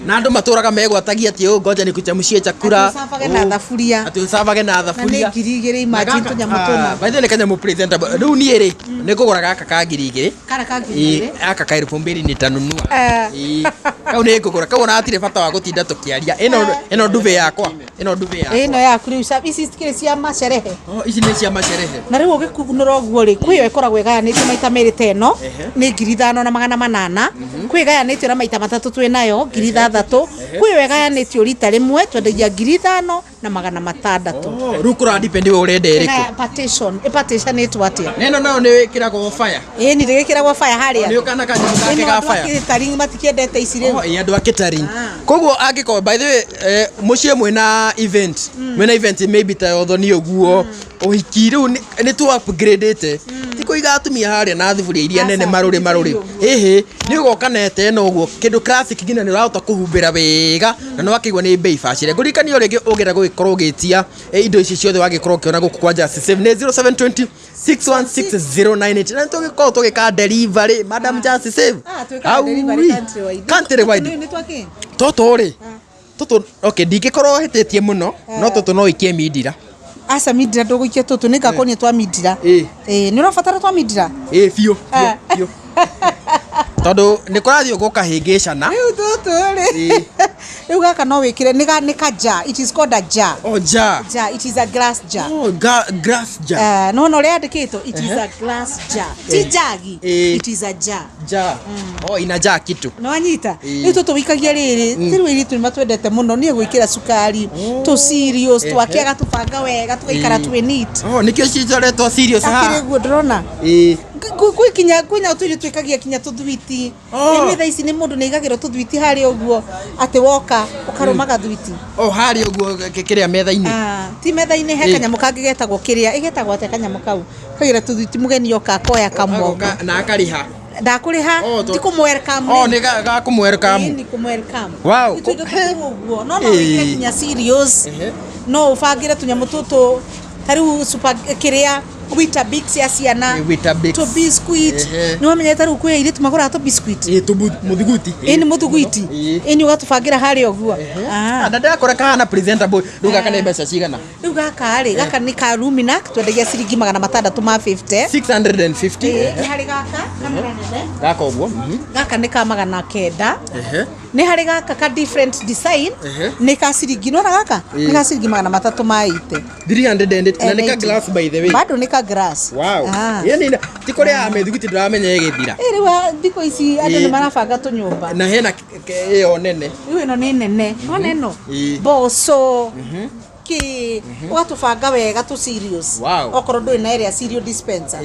Na andũ matũraga megwatagia atĩ ũũ ngoja nikuchemshie chakula.
Atĩ ũcabage na thaburia.
Atĩ ũcabage na
Na
thaburia.
nĩ 2000 imagine tũnyamũ tũna.
By the way, nĩ kanyamũ presentable. Rĩu niĩ rĩ nĩ ngũgũra gaka ka 2000.
Kara ka ngiri
Ĩĩ,
igĩrĩ.
aka ka 2000 nitanunua.
Eh.
Ĩĩ. Kau nĩ ngũgũra kau ona hatirĩ bata wa gũtinda tũkĩaria. Ĩno ndube yakwa. Ĩno ndube yakwa.
Ĩno yaku rĩu ici cikĩrĩ cia macerehe.
Oh, ici nĩ cia macerehe.
Na rĩu ũgĩkunũra ũguo rĩ, kwĩ ĩyo ĩkoragwo ĩgayanĩtio maita merĩ ta ĩno nĩ 5800, kwĩ ĩgayanĩtio na maita matatũ twĩ nayo 6000, kwĩ ĩyo ĩgayanĩtio rita rĩmwe twendagia 5600.
Oh, rĩu kũra depend we ũrenda ĩrĩkũ.
Ĩna partition, ĩpartitionĩtwo atĩa?
Na ĩno nayo nĩ ĩkĩragwo fire.
Ĩĩ nĩ rĩgĩkĩragwo fire harĩa.
Nĩ ũkana kanyamũ gake
Ĩno
ga
andũ a
fire.
catering matikĩendete ici rĩu.
Oh, ĩĩ, andũ a catering.
Ah.
Koguo angĩkorwo by the way mũciĩ mwĩna event, mwĩna event maybe ta ya ũthoni ũguo, ũhiki rĩu nĩ tu upgrade-ĩte. Ti kũiga atumia harĩa na thuburia iria nene
Aca,
marũrĩ marũrĩ.
ũguo.
Ĩhĩ, nĩ ũgoka na ete ĩno ũguo kĩndũ classic nginya nĩ ũrahota kũhumbĩra wega na nĩ wakĩigua nĩ bei bacĩre. Ngũririkanie o rĩngĩ ũngĩenda gũgĩkorwo ũgĩtia indo ici ciothe wagĩkorwo ũkĩona gũkũ kwa Just Save nĩ 0720 616098 na nĩ tũgĩkorwo tũgĩka delivery Madam Just Save.
Ah, twĩkaga delivery country wide.
Country wide.
Nĩ twakĩ?
Tũtũ rĩ tũtũ okay ndingĩkorwo hĩtĩtie mũno no tũtũ no ikie mindira.
Aca mindira ndũgũikia tũtũ nĩ ngakuonia twa mindira.
Ĩĩ.
Ĩĩ nĩ ũrabatara twa mindira?
Ĩĩ biũ biũ
Ah.
biũ tondũ nĩ kũrathiĩ gũkahĩngĩcana.
Rĩu tũtũ rĩ
Ĩĩ.
rĩu gaka no wĩkĩre nĩ ka jar, it is called a jar.
Oh, jar.
Jar, it is a glass jar.
Oh, glass jar.
Eh, no no ũrĩa yandĩkĩtwo it is a glass jar ti jagi,
Ĩĩ.
it is a jar.
Jar. Oh, inajaa kitu.
Nĩ wanyita?
Ĩĩ.
Rĩu tũtũ wĩikagia rĩrĩ ti rĩu airĩtu nĩ matwendete mũno niĩ gwĩkĩra cukari tũ cereals twake agatũbanga wega tũgaikara twĩ neat.
Oh, nĩkĩo cicoretwo serious
Akĩrĩ
haha.
guo ndĩrona.
Ĩĩ.
Kwĩ kinya kwĩna tũirio twĩkagia kinya tũthwiti.
Oh.
Rĩu thaa ici nĩ mũndũ nĩ aigagĩrwo tũthwiti harĩa ũguo atĩ woka ũkarũmaga thwiti.
Oh, harĩa ũguo kĩrĩa metha-inĩ.
Ah, ti metha-inĩ he
Ĩĩ.
kanyamũ kangĩ getagwo kĩrĩa ĩgetagwo atĩa kanyamũ kau kagira tũthwiti mũgeni oka akoya kamwe
Agoka na akarĩha.
Ndakũrĩha.
Oh,
ti kũmwelcome.
Oh, nĩ ga kũmwelcome.
Ĩĩ, nĩ kũmwelcome.
Wow.
Nĩ tũindo tũtũ ũguo no
Ĩĩ.
wĩkĩre kinya cereals.
Ehe.
No ũbangĩre tũnyamũ tũtũ ta rĩu kĩrĩa Weetabix cia ciana,
Weetabix.
tũ biscuit. Nĩ wamenyete rĩu kwĩ airĩtu magũraga tũ biscuit?
Ĩ, mũthiguiti.
Ĩ, nĩ mũthugwiti.
Ĩ.
Ĩ, nĩ ũgatũbangĩra harĩa ũguo. Ah.
Na ndakora kahana presentable. Rĩu gaka nĩ mbeca cigana?
Rĩu gaka rĩ, gaka nĩ ka Luminac, twendagia ciringi 650.
650.
Ĩ, nĩ harĩ gaka kamera nene.
Gaka ũguo.
Gaka nĩ ka 900. Nĩ harĩ gaka ka different design. Nĩ ka ciringi, nona gaka nĩ ka ciringi 380.
308, na nĩ ka
80.
glass, by the way.
Bado nĩ ka glass.
Wow.
Ah.
Yani ti kũrĩa mĩthiguiti ndĩramenya ĩgĩthira.
Ĩ, rĩu thikũ ici andũ nĩ marabanga tũnyũmba.
Na hena ĩyo nene.
Rĩu ĩno nĩ nene, nona ĩno mboco kĩ, ũgatũbanga wega tũ cereals.
Wow.
Okorwo ndũrĩ na ĩrĩa cereal dispenser.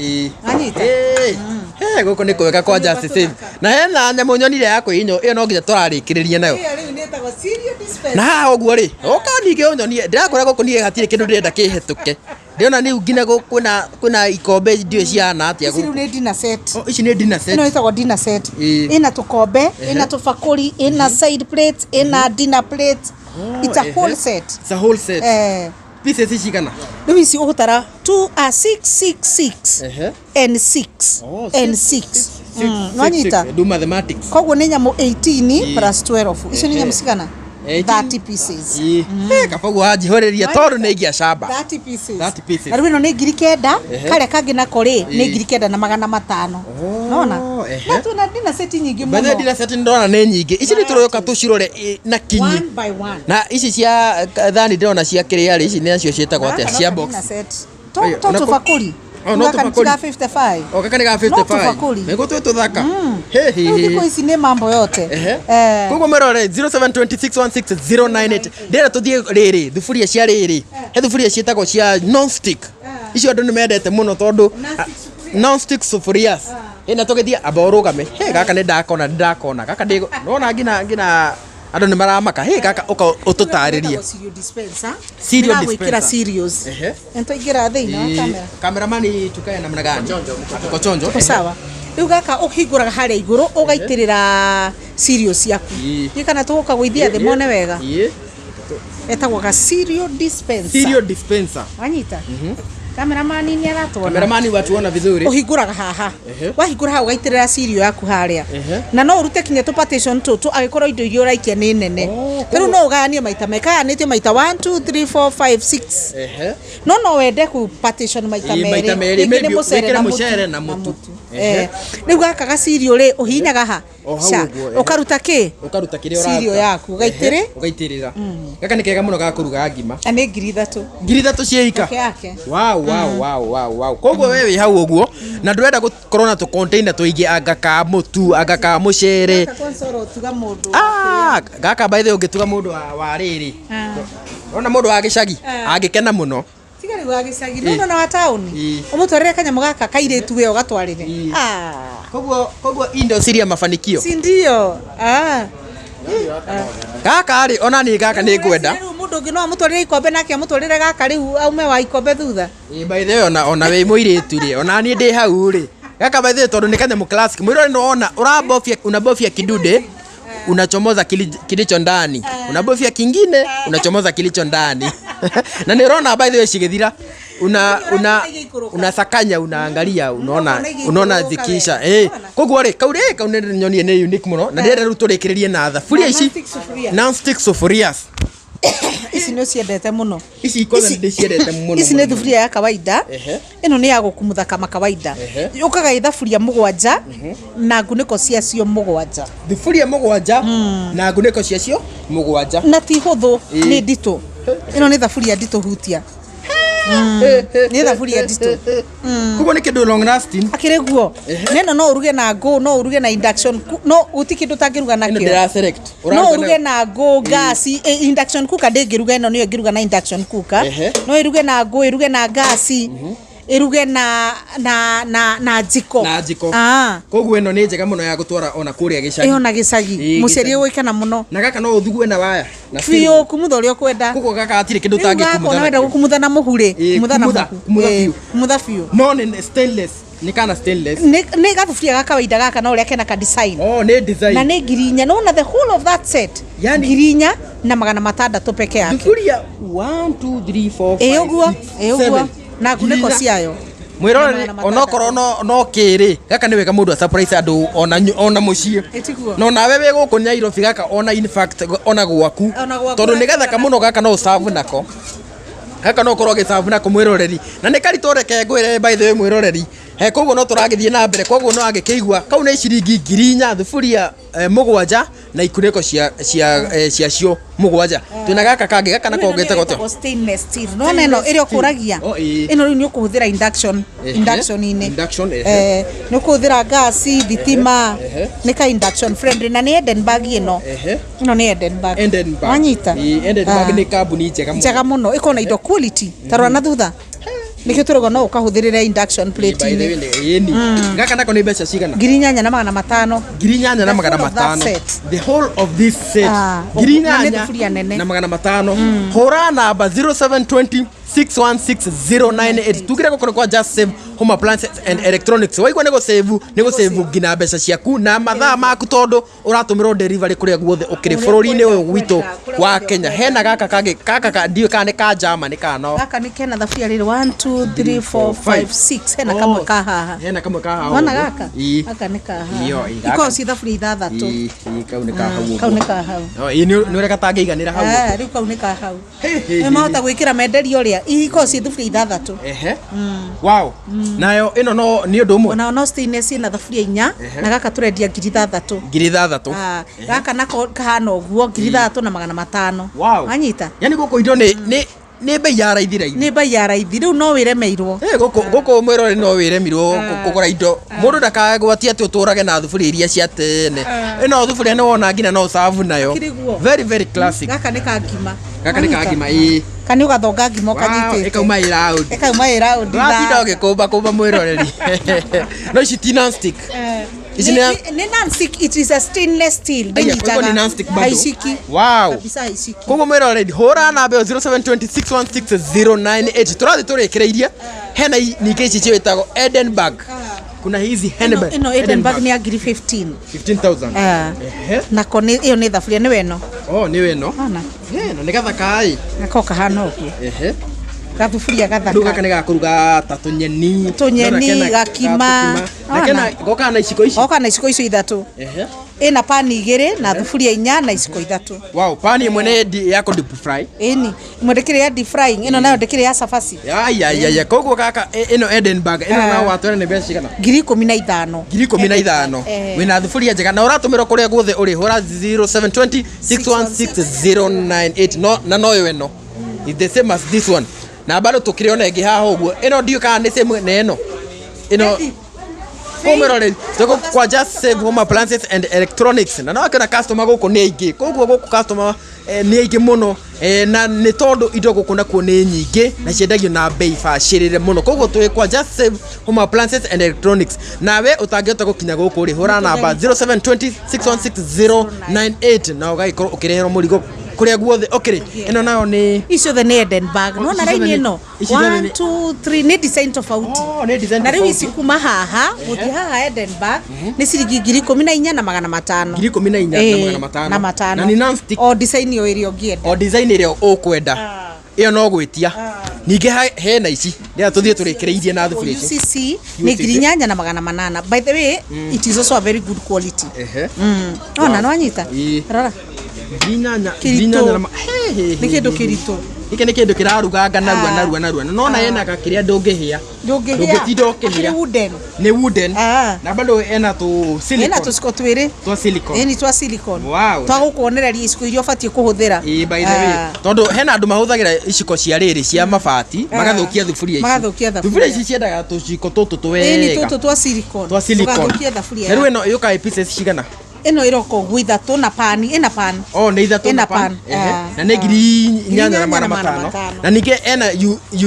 Anyita.
He, gũkũ nĩ kwega kwa
Tũnyũmba
Just Save.
tũthaka.
Na hena nyamũ nyonire ya kwĩhinywo ĩyo, no nginya tũrarĩkĩrĩria nayo.
Ĩyo rĩu nĩ ĩtagwo cereal dispenser.
Na haha ũguo rĩ, ũka ningĩ ũnyonie, ndĩrakora gũkũ niĩ hatirĩ kĩndũ ndĩrenda kĩhetũke. Ndĩrona rĩu nginya kwĩna ikombe ndiũĩ cihana atĩa
Ici rĩu
gũkũ.
nĩ dinner set.
Oh, ici nĩ dinner set.
Ĩno ĩtagwo dinner set. Ĩna tũkombe, ĩna tũbakũri, ĩna side plate, ĩna dinner plate. It's a whole set.
It's a whole set. Pieces cigana?
Rĩu ici ũgũtara 2 a 6 6 6 and 6
Oh,
and
six,
6.
six, six,
Nwanyita?
six. Do mathematics.
Koguo nĩ nyamũ 18 plus 12, icio nĩ nyamũ cigana?
18.
30 pieces.
Ĩ. Kaba ũguo wanjihũrĩria tondũ nĩ ingĩacamba.
30 pieces.
30 pieces.
Na rĩu ĩno nĩ 9,000, karĩa kangĩ nako rĩ nĩ 9,500. Nona na twĩna dinner set nyingĩ
By the way,
mũno.
dinner set ndĩrona nĩ nyingĩ. Ici nĩ tũroka tũcirore na kinyi.
One by one.
Na ici cia thani ndĩrona cia kĩrĩa rĩ, ici nĩcio ciĩtagwo atĩa?
Gaka
Cia
no ka
box.
dinner set.
Ĩyo,
To
ona
tũbakũri.
Oh, no
Gaka nĩ
tũbakũri.
ga 55.
O gaka nĩ ga
No
55.
tũbakũri.
Nĩguo twĩ tũthaka. He he
Rĩu
he.
thikũ ici nĩ mambo yote.
Koguo mwĩrore 0726160098, ndĩrenda tũthiĩ rĩrĩ thuburia cia rĩrĩ, he thuburia ciĩtagwo cia non-stick, icio andũ nĩ mendete mũno tondũ non-stick sufurias. Ĩ, na tũgĩthiĩ, amba ũrũgame. He, gaka nĩ ndakona, nĩ ndakona gaka, ndĩ nona ngina andũ nĩ maramaka. He, gaka ũka ũtũtarĩrie.
Ĩtagwo cereal dispenser.
Cereal
Nĩ gwĩkĩra
dispenser.
cereals. Nĩ twaingĩra thĩinĩ wa kamera.
Kameramani, tukae namna gani? Tuko chonjo.
Tuko sawa. Rĩu gaka ũhingũraga harĩa igũrũ, ũgaitĩrĩra cereals ciaku. Ndiũĩ kana tũgũka gũithia thĩ mone wega. Etagwo ga cereal dispenser.
Cereal dispenser.
Wanyita? Cameraman nĩ aratuona.
Kameramani, watuona vizuri?
Ũhingũraga haha, wahingũra haha ũgaitĩrĩra cereal yaku harĩa. Na no ũrute kinya tũ partition tũtũ angĩkorwo indo iria ũraikia nĩ nene.
Oh,
Ta rĩu no ũgayanie maita merĩ, kayanĩtio maita 1 2 3 4 5 6. No wende ku partition maita
Ĩ, maita
merĩ.
merĩ,
Rĩngĩ nĩ
maybe
mũcere
wĩkĩre
na mũtu.
mũcere na mũtu.
Rĩu gaka ga cereal rĩ, ũhihinyaga ha
O hau
Ca,
ũguo, ehe.
ũkaruta kĩ?
Ũkaruta kĩrĩa
Cereal
ũraruta.
yaku, ũgaitĩrĩ?
Ũgaitĩrĩra. Gaka nĩ kega mũno ga kũruga ngima.
Na nĩ 3,000.
3,000 ciĩika.
Peke yake.
Wow. Koguo we wĩ hau ũguo na ndũrenda gũkorwo na tũ container tũingĩ, anga ka mũtu, anga ka mũcere.
Gaka kwanza ũrotuga mũndũ.
Ah, gaka by the way ũngĩtuga mũndũ wa rĩrĩ, ona mũndũ wa gĩcagi angĩkena mũno.
Tiga rĩu wa gĩcagi, no no wa taũni. Ũmũtwarĩre kanyamũ gaka kairĩtu, we ũgatwarĩre. Ah.
Koguo indo siri ya mafanikio.
Si ndio? Ah.
Gaka rĩ, ona niĩ gaka nĩ ngwenda.
Rĩu mũndũ ũngĩ no amũtwarĩre ikombe, nake amũtwarĩre gaka rĩu aume wa ikombe thutha.
Ĩ, by the way, ona wĩ mũirĩtu rĩ, ona niĩ ndĩ hau rĩ, gaka by the way tondũ nĩ kanyamũ classic, mwĩrore nĩ wona ũrabofya, unabofya kidude, unachomoza kilicho ndani, unabofya kingine, unachomoza kilicho ndani, na nĩ ũrona by the way cigĩthira unasakanya, unaangalia, unaona unaona zikisha. Koguo rĩ, kau rĩ, kau nĩ nyonie nĩ unique mũno, na ndĩrenda rĩu tũrĩkĩrĩrie na thaburia ici.
Non-stick sufuria.
Non-stick sufurias.
Ici nĩ ũciendete mũno.
Ici kwanza nĩ ndĩciendete mũno.
Ici nĩ thuburia ya kawaida. Ĩno nĩ ya gũkumutha kama kawaida. Yũkaga ĩ thaburia mũgwanja na ngunĩko ciacio mũgwanja.
Thuburia mũgwanja na ngunĩko ciacio mũgwanja.
Na ti hũthũ, nĩ nditũ. Ĩno nĩ thaburia nditũ, hutia, nĩ thaburia nditũ.
Koguo nĩ kĩndũ long lasting.
Akĩrĩ guo na ĩno no ũruge na ngũ, no ũruge na induction no gũti kĩndũ ũtangĩruga
Ĩno
nakĩo.
ndĩra select.
No ũruge na ngũ, ngasi, induction cooker ndĩngĩruga, ĩno nĩyo ĩngĩruga na induction cooker. No ĩruge na ngũ, ĩruge na ngasi, ĩruge na njiko.
Na njiko.
Ah.
Koguo ĩno nĩ njega mũno ya gũtwara ona kũrĩa gĩcagi.
Ĩyo na gĩcagi.
Ĩ,
Mũciari
gĩcagi.
ũgũikena mũno.
Na gaka no ũthugue na waya na
Biũ, kumutha ũrĩa ũkwenda.
Koguo gaka hatirĩ kĩndũ
Rĩu gaka
ũtangĩkumutha
ona wenda
nakĩo.
gũkumutha na mũhu rĩ,
Ĩ,
kumutha na
kumutha,
mũhu.
kumutha
Ĩ,
biũ.
kumutha biũ.
No nĩ stainless, nĩ kana stainless?
Nĩ gathuburia ga kawaida gaka, no ũrĩa kena ka design.
Oh, nĩ design.
Na nĩ 4,000. Nona the whole of that set, 4,600 peke yake.
Thuburia 1 2 3 4
Ĩ
5
ũguo, ĩ ũguo, na ngunĩko ciayo.
Mwĩroreri
Na magana
onokorwo
matandatũ.
no kĩrĩ gaka nĩ wega mũndũ a surprise andũ ona ona mũciĩ.
Ĩ tiguo?
No nawe wĩ gũkũ Nairobi gaka ona in fact ona gwaku.
Ona gwaku.
Tondũ nĩ gathaka mũno gaka no ũcabu nako. Gaka no ũkorwo ũgĩcabu nako mwĩroreri. Na nĩ karitũ reke ngwĩre by the way mwĩroreri. He koguo no tũragĩthiĩ na mbere koguo no agĩkĩigua kau nĩ ciringi 4,000 thuburia 7 na ikunĩko cia cio 7. Twĩna gaka kangĩ gaka nako gĩtagwo atĩa?
Stainless steel. Nona ĩno ĩrĩa ũkũragia.
Oh, ĩĩ.
Ĩno rĩu nĩ ũkũhũthĩra induction. Induction-inĩ.
Induction, ehe.
Nĩ ũkũhũthĩra gasi, thitima. Nĩ ka induction friendly na nĩ Edinburgh ĩno. Ĩno nĩ Edinburgh.
Edinburgh.
Wanyita?
Ĩĩ, Edinburgh
Ah.
nĩ kambuni njega mũno.
Njega mũno. Ĩkoragwo na indo quality. Ta rora na thutha. Nĩkĩo tũrauga no ũkahũthĩrĩre induction
By the way,
plate-inĩ.
ĩni. Gaka nako nĩ mbeca cigana?
8500.
8500
The whole of that set.
The whole of this set.
Ah,
Ngiri
na nĩ
inyanya
thuburia nene.
na magana matano. Hũra namba 0720 616098. Tugire gũkũ nĩ kwa Just Save Home Appliances and Electronics. Waigua nĩ gũsave, nĩ gũsave nginya mbeca ciaku na mathaa maku tondũ ũratũmĩrwo delivery kũrĩa guothe ũkĩrĩ bũrũri-inĩ ũyũ witũ wa Kenya. Hena gaka kangĩ gaka ka ndiũĩ kana nĩ ka Germany kana no.
Gaka nĩ kena thaburia rĩrĩ 1 2 3 4 5 6 hena kamwe ka haha.
Hena kamwe ka haha.
Wona
ũguo.
gaka?
Ĩĩ.
Gaka nĩ ka haha.
Iyo, ĩĩ, gaka.
Ikoragwo ci thaburia ithathatũ.
Ĩĩ, ĩĩ, kau nĩ ka hau ũguo.
Kau nĩ ka hau.
Oh, ĩĩ, nĩ ũrĩa gatangĩiganĩra hau ũguo.
Eh, rĩu kau nĩ ka hau.
Hĩ, hĩ,
Nĩ
hĩ.
mahota gwĩkĩra menderio ũrĩa. Ikoragwo ci thaburia ithathatũ.
Ehe. Wow. Nayo ĩno no nĩ ũndũ ũmwe.
Ona no stainless ĩna thaburia inya na gaka tũrendia 6000.
6000.
Ah, gaka nako kahana ũguo 6500.
Wow.
Wanyita?
Yani gũkũ indo nĩ bei ya raithi raithi.
Nĩ bei ya raithi rĩu no wĩremeirwo.
Eh, gũkũ mwĩrore no wĩremirwo kũgũra indo. Mũndũ ndakagwatie atĩ ũtũrage na thuburia iria cia tene. Ĩno thuburia nĩ wona nginya no ũcabu nayo.
Akĩrĩ guo.
Very very classic.
Gaka nĩ ka ngima.
Gaka nĩ ka
Wanyita?
ngima ĩĩ.
Ka nĩ ũgathonga ngima
Wow,
ũkanyitĩte.
ĩkauma ĩ round.
Ĩkauma ĩ round.
Ndũratinda ũgĩkũmba kũmba mwĩroreri. No ici ti non-stick. Ici nĩ
Nĩ non-stick, it is a stainless steel.
Aya, kwa hivyo ni non-stick bado.
Haiciki.
Wow.
Kabisa haiciki.
Koguo mwĩroreri hũra namba ĩyo 0720616098 tũrathiĩ tũrĩkĩrĩirie hena ningĩ ici ciĩtagwo Edinburgh. Kuna hizi Edinburgh.
Ĩno Edinburgh nĩ ya ngiri 15.
15,000.
Ah.
Ehe.
Nako nĩ ĩyo nĩ thaburia nĩ weno.
Oh, nĩ weno.
Ona.
Eh, na nĩ gathaka ĩ.
Gako kahana ũguo.
Ehe.
Gathuburia
Rĩu gaka
gathaka.
nĩ gakũruga ta tũnyeni.
Tũnyeni,
Ndĩrona kena
gakima.
gatũkima. Na kena
Ona.
gokaga na iciko ici.
Goka na iciko icio ithatũ.
Ehe.
Ĩna pani igĩrĩ na thuburia inya na iciko ithatũ.
Wow, pani ĩmwe nĩ ya kũ deep fry.
Ĩni. Ĩmwe ndĩkĩrĩ ya deep frying, ĩno nayo ndĩkĩrĩ ya cabaci.
Ya ya ya ya koguo gaka ĩno Edinburgh ĩno
Ah.
nao watwara nĩ mbeca cigana?
15,000.
15,000.
Eh.
Wĩna thuburia njega na ũratũmĩrwo kũrĩa guothe ũrĩ hũra 0720 616098 no na noyo ĩno. It's the same as this one. Na bado tũkĩrĩ ona ĩngĩ haha ũguo. Ĩno ndiũĩ kana nĩ same na ĩno. Ĩno Kũmĩrore tũkũ kwa Just Save Home Appliances and Electronics na no akĩona customer gũkũ nĩ aingĩ koguo gũkũ customer nĩ aingĩ mũno na nĩ tondũ indo gũkũ nakuo nĩ nyingĩ na ciendagio na bei bacĩrĩre mũno koguo twĩ kwa Just Save Home Appliances and Electronics nawe ũtangĩhota gũkinya gũkũ rĩ hũra namba 0720 616098 na ũgagĩkorwo ũkĩreherwo mũrigo kũrĩa guothe ũkĩrĩ. Ĩno nayo nĩ
Icio ciothe nĩ Edinburgh.
Oh,
Nona
ici ciothe
raini
nĩ-
ĩno.
ici ciothe
1
nĩ-
2 3 nĩ design tofauti.
Oh, nĩ design
Na rĩu
tofauti.
ici kuma haha gũthiĩ haha Edinburgh nĩ ciringi 14,500.
14,500.
Na matano.
Na nĩ non-stick.
O design o ĩrĩa ũngĩenda.
O design ĩrĩa ũkwenda ĩyo no gwĩtia. Ningĩ hena ici rĩrĩa tũthiĩ tũrĩkĩrĩirie na thuburia ici.
UCC nĩ 8800. By the way, it is also a very good quality.
Ehe.
Ona no wanyita?
Ĩĩ.
Rora.
8000
Kĩritũ.
8,000 na he, he, he,
Nĩ kĩndũ
he, he.
kĩritũ.
Gĩkĩ nĩ kĩndũ kĩraruganga narua
Ah.
narua narua na nona ena gakĩrĩa ndũngĩhĩa.
Ndũngĩhĩa.
Ndũngĩtinda ũkĩhĩa.
Akĩrĩ wooden.
Nĩ wooden.
Ah.
Na bado ena tũ
Ĩna
silicone.
tũciko twĩrĩ.
Twa silicone.
Ĩni twa silicone.
Wow.
Twa gũkuonereria iciko iria ũbatiĩ kũhũthĩra.
Ĩĩ, by the way
Ah.
tondũ hena andũ mahũthagĩra iciko cia rĩrĩ cia mabati magathũkia thuburia ici.
Magathũkia thaburia.
Thuburia ici ciendaga tũciko tũtũ
Ĩni
twega.
tũtũ twa silicone.
Twa silicone.
Ndũgathũkie thaburia.
Na rĩu ĩno yũkaga ĩ pieces cigana?
Ĩno ĩroka ũguo ithatũ na pani, ĩna pan.
Oh, nĩ ithatũ
Ĩna
na pan.
pan.
Ehe.
Ah,
Na nĩ
ah.
8500.
8500.
Na ningĩ ena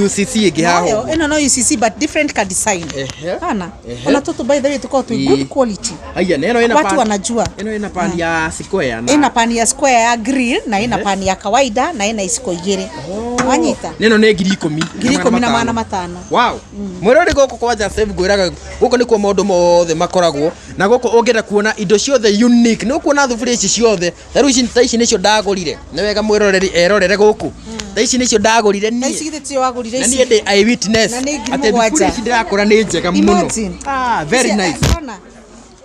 UCC ĩngĩ haha
Nayo,
ũguo.
ĩno no UCC but different ka design.
Ehe.
Ana.
Ehe.
Ona tũtũ by the way tũkoragwo twĩ
Ĩĩ.
good quality.
Haiya, na ĩno ĩna
Watu
pan.
wanajua.
Ĩno ĩna pan ya square na.
Ĩna pani ya square ya grill na ĩna pani ya kawaida na ĩna iciko igĩrĩ. Wanyita?
Na ĩno nĩ 10,000.
10,500.
Wow. Mwĩrori gũkũ kwa Just Save ngwĩraga gũkũ nĩkuo maũndũ mothe makoragwo na gũkũ ũngĩenda kuona indo ciothe unique nĩ ũkuona thuburia ici ciothe ta rĩu ici ta ici nĩcio ndagũrire. Nĩ wega mwĩroreri erorere gũkũ. Tha ici nĩcio ndagũrire
Na ici
niĩ.
githĩ tiyo wagũrire
Na
ici?
niĩ ndĩ eyewitness
Na nĩ ngiri
atĩ
mũgwanja.
thuburia ici ndĩrakũra nĩ njega mũno.
Imagine.
Ah, very
Ici,
nice.
Ona.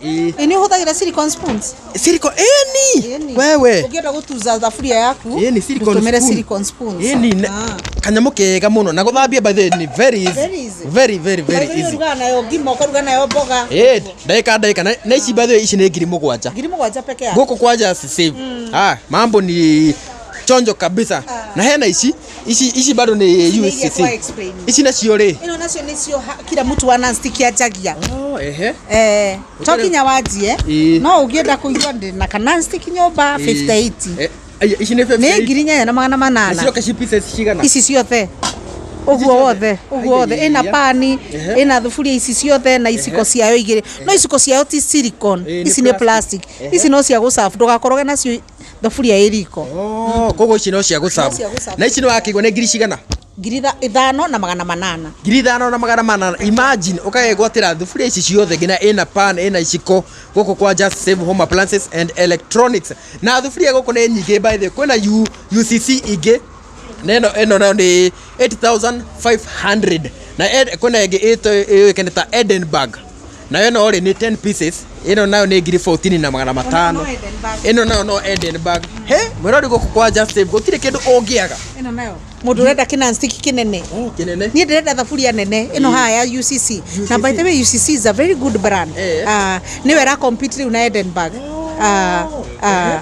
Ĩĩ.
Ĩ nĩ ũhũthagĩra silicone spoons?
Silicone, ĩni.
Ĩni.
Wewe.
Ũngĩenda gũtuza thaburia yaku,
Ĩni silicone
ndũtũmĩre
spoon.
silicone spoons.
Ĩni
Ah.
kanyamũ kega mũno na gũthambia by the way ni very easy.
Very easy.
Very very very
By the way,
easy.
ũrugaga nayo ngima, ũkaruga nayo mboga.
Ĩĩ, ndagĩka ndagĩka na ici by the way ici nĩ 7,000.
7,000 peke yake.
Gũkũ kwa Just Save. Ah, mambo ni chonjo kabisa. Na hena ici ici ici bado ni
Ici nĩ iria
UCC.
twa explain.
Ici nacio rĩ.
Ĩno nacio nĩcio kila mtu wa nonstick anjagia.
Oh, ehe.
Eh, to nginya wanjie
Ĩĩ.
no ũngĩenda kũigua ndĩ na ka nonstick nyũmba 58.
Eh, aya, ici nĩ
Nĩ
58.
8,800.
Ciroka ci pieces cigana?
Ici ciothe ũguo wothe, ũguo wothe ĩna pani, ĩna thuburia ici ciothe na iciko ciayo igĩrĩ, no iciko ciayo ti silicone,
Ĩĩ, nĩ
ici nĩ plastic, ici no cia gũcabu, ndũgakoroge nacio thaburia ĩ riko.
Oh, koguo ici no cia gũcabu.
No cia gũcabu.
Na ici nĩ wakĩigua nĩ ngiri cigana?
5800.
5800. Imagine ũkagegwatĩra thuburia ici ciothe nginya ĩna pan ĩna iciko gũkũ kwa Just Save Home Appliances and Electronics. Na thuburia gũkũ nĩ nyingĩ by the way, kwĩna UCC ingĩ na ĩno nayo nĩ 8500 na kwĩna ĩngĩ ĩũĩkaine ta Edinburgh, nayo ĩno rĩ nĩ 10 pieces, ĩno nayo nĩ ngiri 14 na magana matano.
No Edinburgh.
Ĩno nayo no Edinburgh. He mwĩrori gũkũ kwa Just Save gũtirĩ kĩndũ ũngĩaga.
Ĩno nayo mũndũ ũrenda kĩ nonstick kĩnene.
Kĩnene.
Niĩ ndĩrenda thaburia nene ĩno haha ya UCC, na by the way UCC is a very good brand. Ah, nĩwe ĩra compete rĩu na Edinburgh. Ah, ah, ah.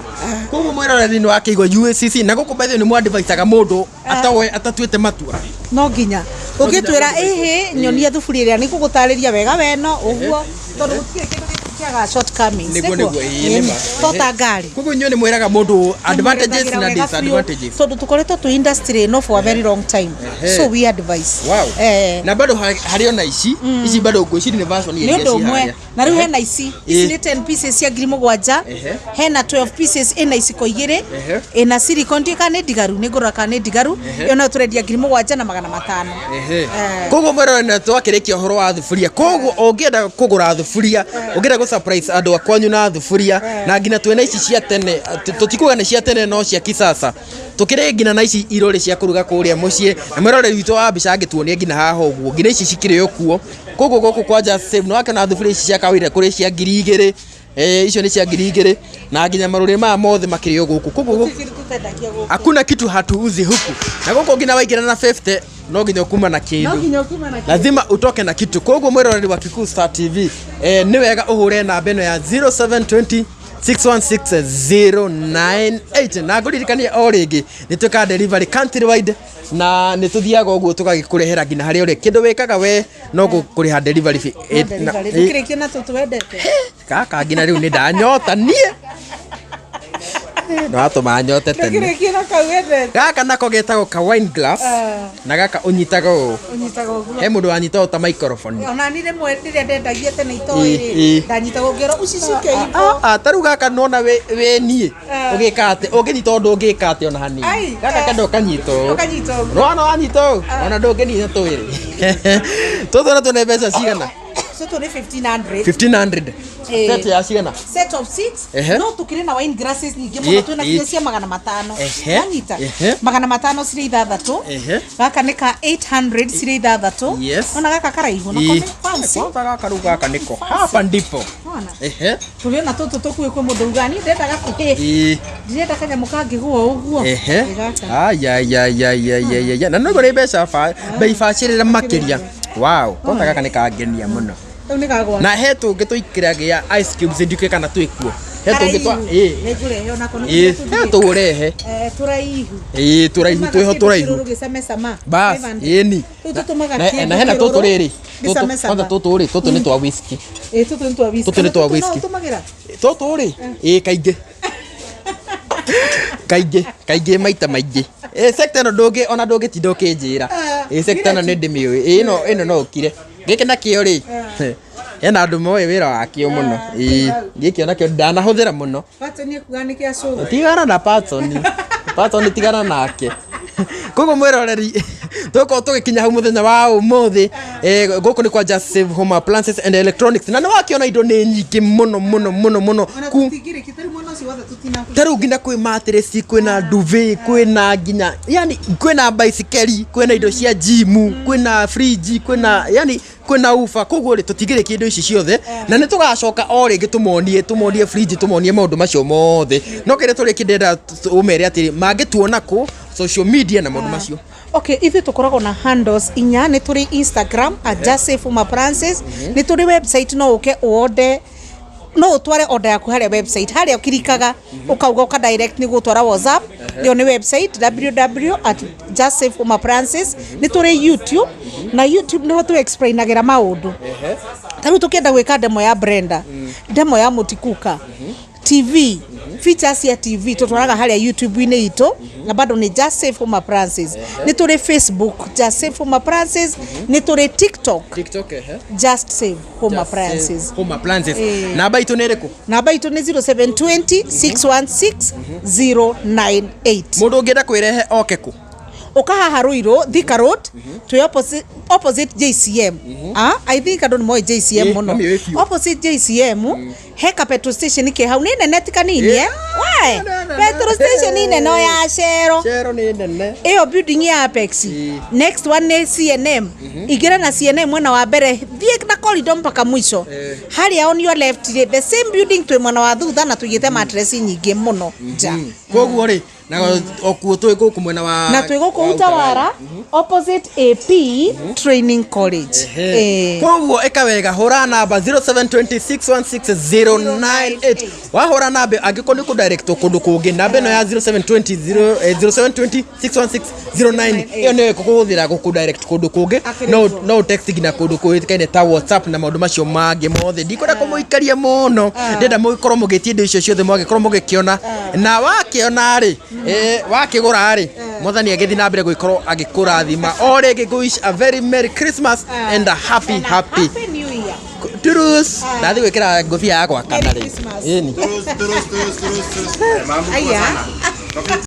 Koguo mwĩroreri nĩ wakĩigua UACC na gũkũ by the way nĩ mwadvisaga mũndũ atawe atatuĩte matua.
No nginya ũngĩtwĩra ĩhĩ nyonia thuburia ĩrĩa nĩ ngũgũtarĩria wega weno ũguo, tondũ gũtirĩ kĩndũ kĩagaga shortcomings.
Nĩguo, nĩguo, ĩĩ, nĩ ma.
To ta ngari.
Koguo inyuĩ nĩ mwĩraga mũndũ advantages
Tũmwerethagĩra
na
wega biũ,
disadvantages.
tondũ tũkoretwo twĩ industry ĩno for a very long time, so we advise.
Wow.
Eh.
Na bado harĩ ona ici ici bado ngwĩciria nĩ version
Nĩ
iria
ũndũ
ciĩ
ũmwe
harĩa.
na rĩu hena ici ici nĩ 10 pieces cia 7,000. Hena 12 pieces ĩna iciko igĩrĩ, ĩna silicone, ndiũĩ kana nĩ ndigaru, nĩ ngũrora kana nĩ ndigaru. Ĩyo nayo tũrendia 7,500.
Koguo mwĩrore nĩ twakĩrĩkia ũhoro wa thuburia, koguo ũngĩenda kũgũra thuburia, ũngĩenda gũ surprise andũ a kwanyu na thuburia, na nginya twĩna ici cia tene, tũtikuga nĩ cia tene no cia kisasa, tũkĩrĩ nginya na ici irũrĩ cia kũruga kũrĩa mũciĩ, na mwĩroreri witũ wa mbica angĩtuonia nginya haha ũguo nginya ici cikĩrĩ o kuo. Koguo gũkũ kwa Just Save nĩ wakĩona thuburia ici cia kawaida kũrĩ cia 2,000, icio nĩ cia 2,000, na nginya marũrĩ maya mothe makĩrĩ o gũkũ. Koguo
Gũtirĩ kĩndũ tũtendagia gũkũ.
Hakuna kitu hatuuzi huku, na gũkũ nginya waingĩra na 50 no nginya ũkuma na
No
kĩndũ,
nginya ũkuma na kĩndũ.
Lazima utoke na kitu. Koguo mwĩroreri wa Kikuyu Star TV, nĩ wega ũhũre namba ĩno ya 0720 616098, na ngũririkanie o rĩngĩ nĩ twĩkaga delivery countrywide, na nĩ tũthiaga ũguo tũgagĩkũrehera nginya harĩa ũrĩ. Kĩndũ wĩkaga we no kũrĩha delivery fee.
No delivery. Ndũkĩrĩkie na tũtũ wendete.
Gaka nginya rĩu nĩ ndanyota niĩ, nĩ watũma nyote tene.
Ndũkĩrĩkie na kau wendete.
Gaka nako getagwo ka wine glass. Na gaka ũnyitaga ũũ.
Ũnyitaga ũguo.
He mũndũ wanyita ũũ ta microphone.
Ona ni rĩmwe rĩrĩa ndendagia tene itoĩ
Ĩ,
rĩ,
ĩ.
ndanyitagwo ngero ũcicike ivo.
Ah, ah, ta rĩu gaka nona wĩ niĩ ũgĩka atĩ ũngĩnyita ũndũ ũngĩka atĩ ona hanini.
Ai,
Gaka kenda ũkanyita ũũ.
Ũkanyita ũguo.
Nĩwona wanyita ũũ ona ndũngĩnina twĩrĩ tũtũ na tũne mbeca cigana?
Tũtũ nĩ 1500.
1500.
Ĩ.
Set ya cigana?
Set of 6. No tukĩrĩ na wine glasses nyingĩ mũno, twĩna nginya cia 500. Wanyita? 500 cirĩ ithathatũ. Gaka nĩ ka 800 cirĩ ithathatũ. Ona gaka karaihu nako nĩ fancy.
Kwanza gaka rĩu gaka nĩko hapa ndipo.
Wona? Tũrĩ ona tũtũ tũkuĩ, kwĩ mũndũ ugaga niĩ ndĩrenda gakuhĩ, ndirenda kanyamũ kangĩgũa ũguo. Ĩ gaka.
Ayayayayayaya, na noguo nĩ mbeca bei bacĩrĩre makĩria. Wow, kwanza gaka nĩ kangenia mũno.
Rĩu nĩ kagwa.
Na he tũngĩ tũikĩragia ice cubes, ndiũĩ kana twĩkuo. He tũngĩ twa ĩ.
Nĩngũrehe onako nĩ
Ĩ, he tũrehe.
Tũraihu.
Ĩ, tũraihu twĩho tũraihu.
Kĩrũrũ gĩcamecama.
Bas,
500.
ĩni.
Rĩu tũtũmaga
Na
kĩndũ
na hena tũtũ
kĩrũrũ
rĩrĩ. Tũtũ
gĩcamecama.
kwanza tũtũ rĩ, tũtũ nĩ twa whisky.
Ĩ, tũtũ nĩ twa whisky.
Tũtũ nĩ twa
Ona tũtũ no
whisky.
ũtũmagĩra?
Tũtũ rĩ, ĩ kaingĩ. Kaingĩ, kaingĩ maita maingĩ. Ĩ sector ĩno ndũngĩ ona ndũngĩtinda ũkĩnjĩra. Ĩ sector ĩno nĩ ndĩmĩũĩ. Ĩ ĩno no ũkire. Gĩkĩ nakĩo rĩ, hena andũ moĩ wĩra wakĩo mũno. Ĩ, gĩkĩ onakĩo ndanahũthĩra mũno.
Patton ekuga nĩ kĩa cũrũ.
Tigana na Patton. Patton tigana nake. Koguo mwĩroreri Tũgũkorwo tũgĩkinya hau mũthenya wa ũmũthĩ. Gũkũ nĩ kwa Just Save Home Appliances and Electronics, na nĩ wakĩona indo nĩ nyingĩ mũno mũno mũno mũno. Ku ta rĩu nginya kwĩ mattress, kwĩna duvet, kwĩna nginya, yani kwĩna baisikeli, kwĩna indo cia gym, kwĩna fridge, kwĩna, yani kwĩna uba. Koguo rĩ, tũtingĩrĩkia indo ici ciothe, na nĩ tũgacoka o rĩngĩ tũmonie fridge, tũmonie maũndũ macio mothe. No kĩrĩa tũrĩki ndĩrenda ũmere atĩrĩ, mangĩtuona kũ social media na maũndũ macio?
Okay, ithuĩ tũkoragwo na handles inya. Nĩ tũrĩ Instagram @JustSaveHomeAppliances. Nĩ tũrĩ website, no ũke ũorder, no ũtware order yaku harĩa website, harĩa ũkirikaga ũkauga ũka direct nĩ gũtwara WhatsApp. Ĩyo nĩ website, www@JustSaveHomeAppliances. Nĩ tũrĩ YouTube, na YouTube nĩho tũ explainagĩra maũndũ. Ta rĩu tũkĩenda gwĩka demo ya blender, demo ya multi-cooker, TV, features cia TV, tũtwaraga harĩa YouTube-inĩ itũ, na bado nĩ Just Safe Home Appliances. Nĩ tũrĩ Facebook, Just Safe Home Appliances. Nĩ tũrĩ TikTok,
TikTok, ehe.
Just Save Home Appliances.
Home Appliances. Namba itũ nĩ ĩrĩkũ?
Namba itũ nĩ 0720 616 098.
Mũndũ ũngĩenda kwĩrehe oke kũ?
Ũka haha Ruiru, Thika Road, twĩ opposite JCM. Ah, I think andũ nĩ moĩ JCM mũno.
Mamĩũĩ biũ.
Opposite JCM he ka petrol station ke hau, nĩ nene ti kanini. We petrol station nene o ya Shell.
Cero nĩ nene.
Ĩyo building ya Apex, next one nĩ CNM. Ingĩra na CNM mwena wa mbere, thiĩ na corridor mpaka mwisho. Harĩa on your left rĩ, the same building, twĩ mwena wa thutha na tũigĩte mattress nyingĩ mũno nja.
Koguo rĩ, na okuo twĩ gũkũ mwena wa
Na twĩ gũkũ
wa
Utawara, opposite AP Training College.
Koguo ĩka wega, hũra namba 0720616098. Wahũra namba, angĩkorwo nĩ kũdirect kũndũ kũngĩ, namba ĩno ya 0720 0720 61609, ĩyo nĩyo ĩkũhũthĩra gũkũ direct kũndũ kũngĩ. No no text nginya kũndũ kũĩkaine ta WhatsApp na maũndũ macio mangĩ mothe. Ndikwenda kũmũikaria mũno, ndĩrenda mũgĩkorwo mũgĩtie indo icio ciothe, mwagĩkorwo mũgĩkĩona, na wakĩona rĩ, wakĩgũra rĩ, Mwathani agĩthiĩ na mbere gũgĩkorwo agĩkũrathima. O rĩngĩ ngũ wish a very merry Christmas and a happy happy
Happy New Year.
Turus. Ndathi gwĩkĩra ngũbia ya gwakana
Merry
rĩ.
Christmas.
Ĩni.
Turus, turus, turus, turus, turus. Mambo poa
Aya.
sana.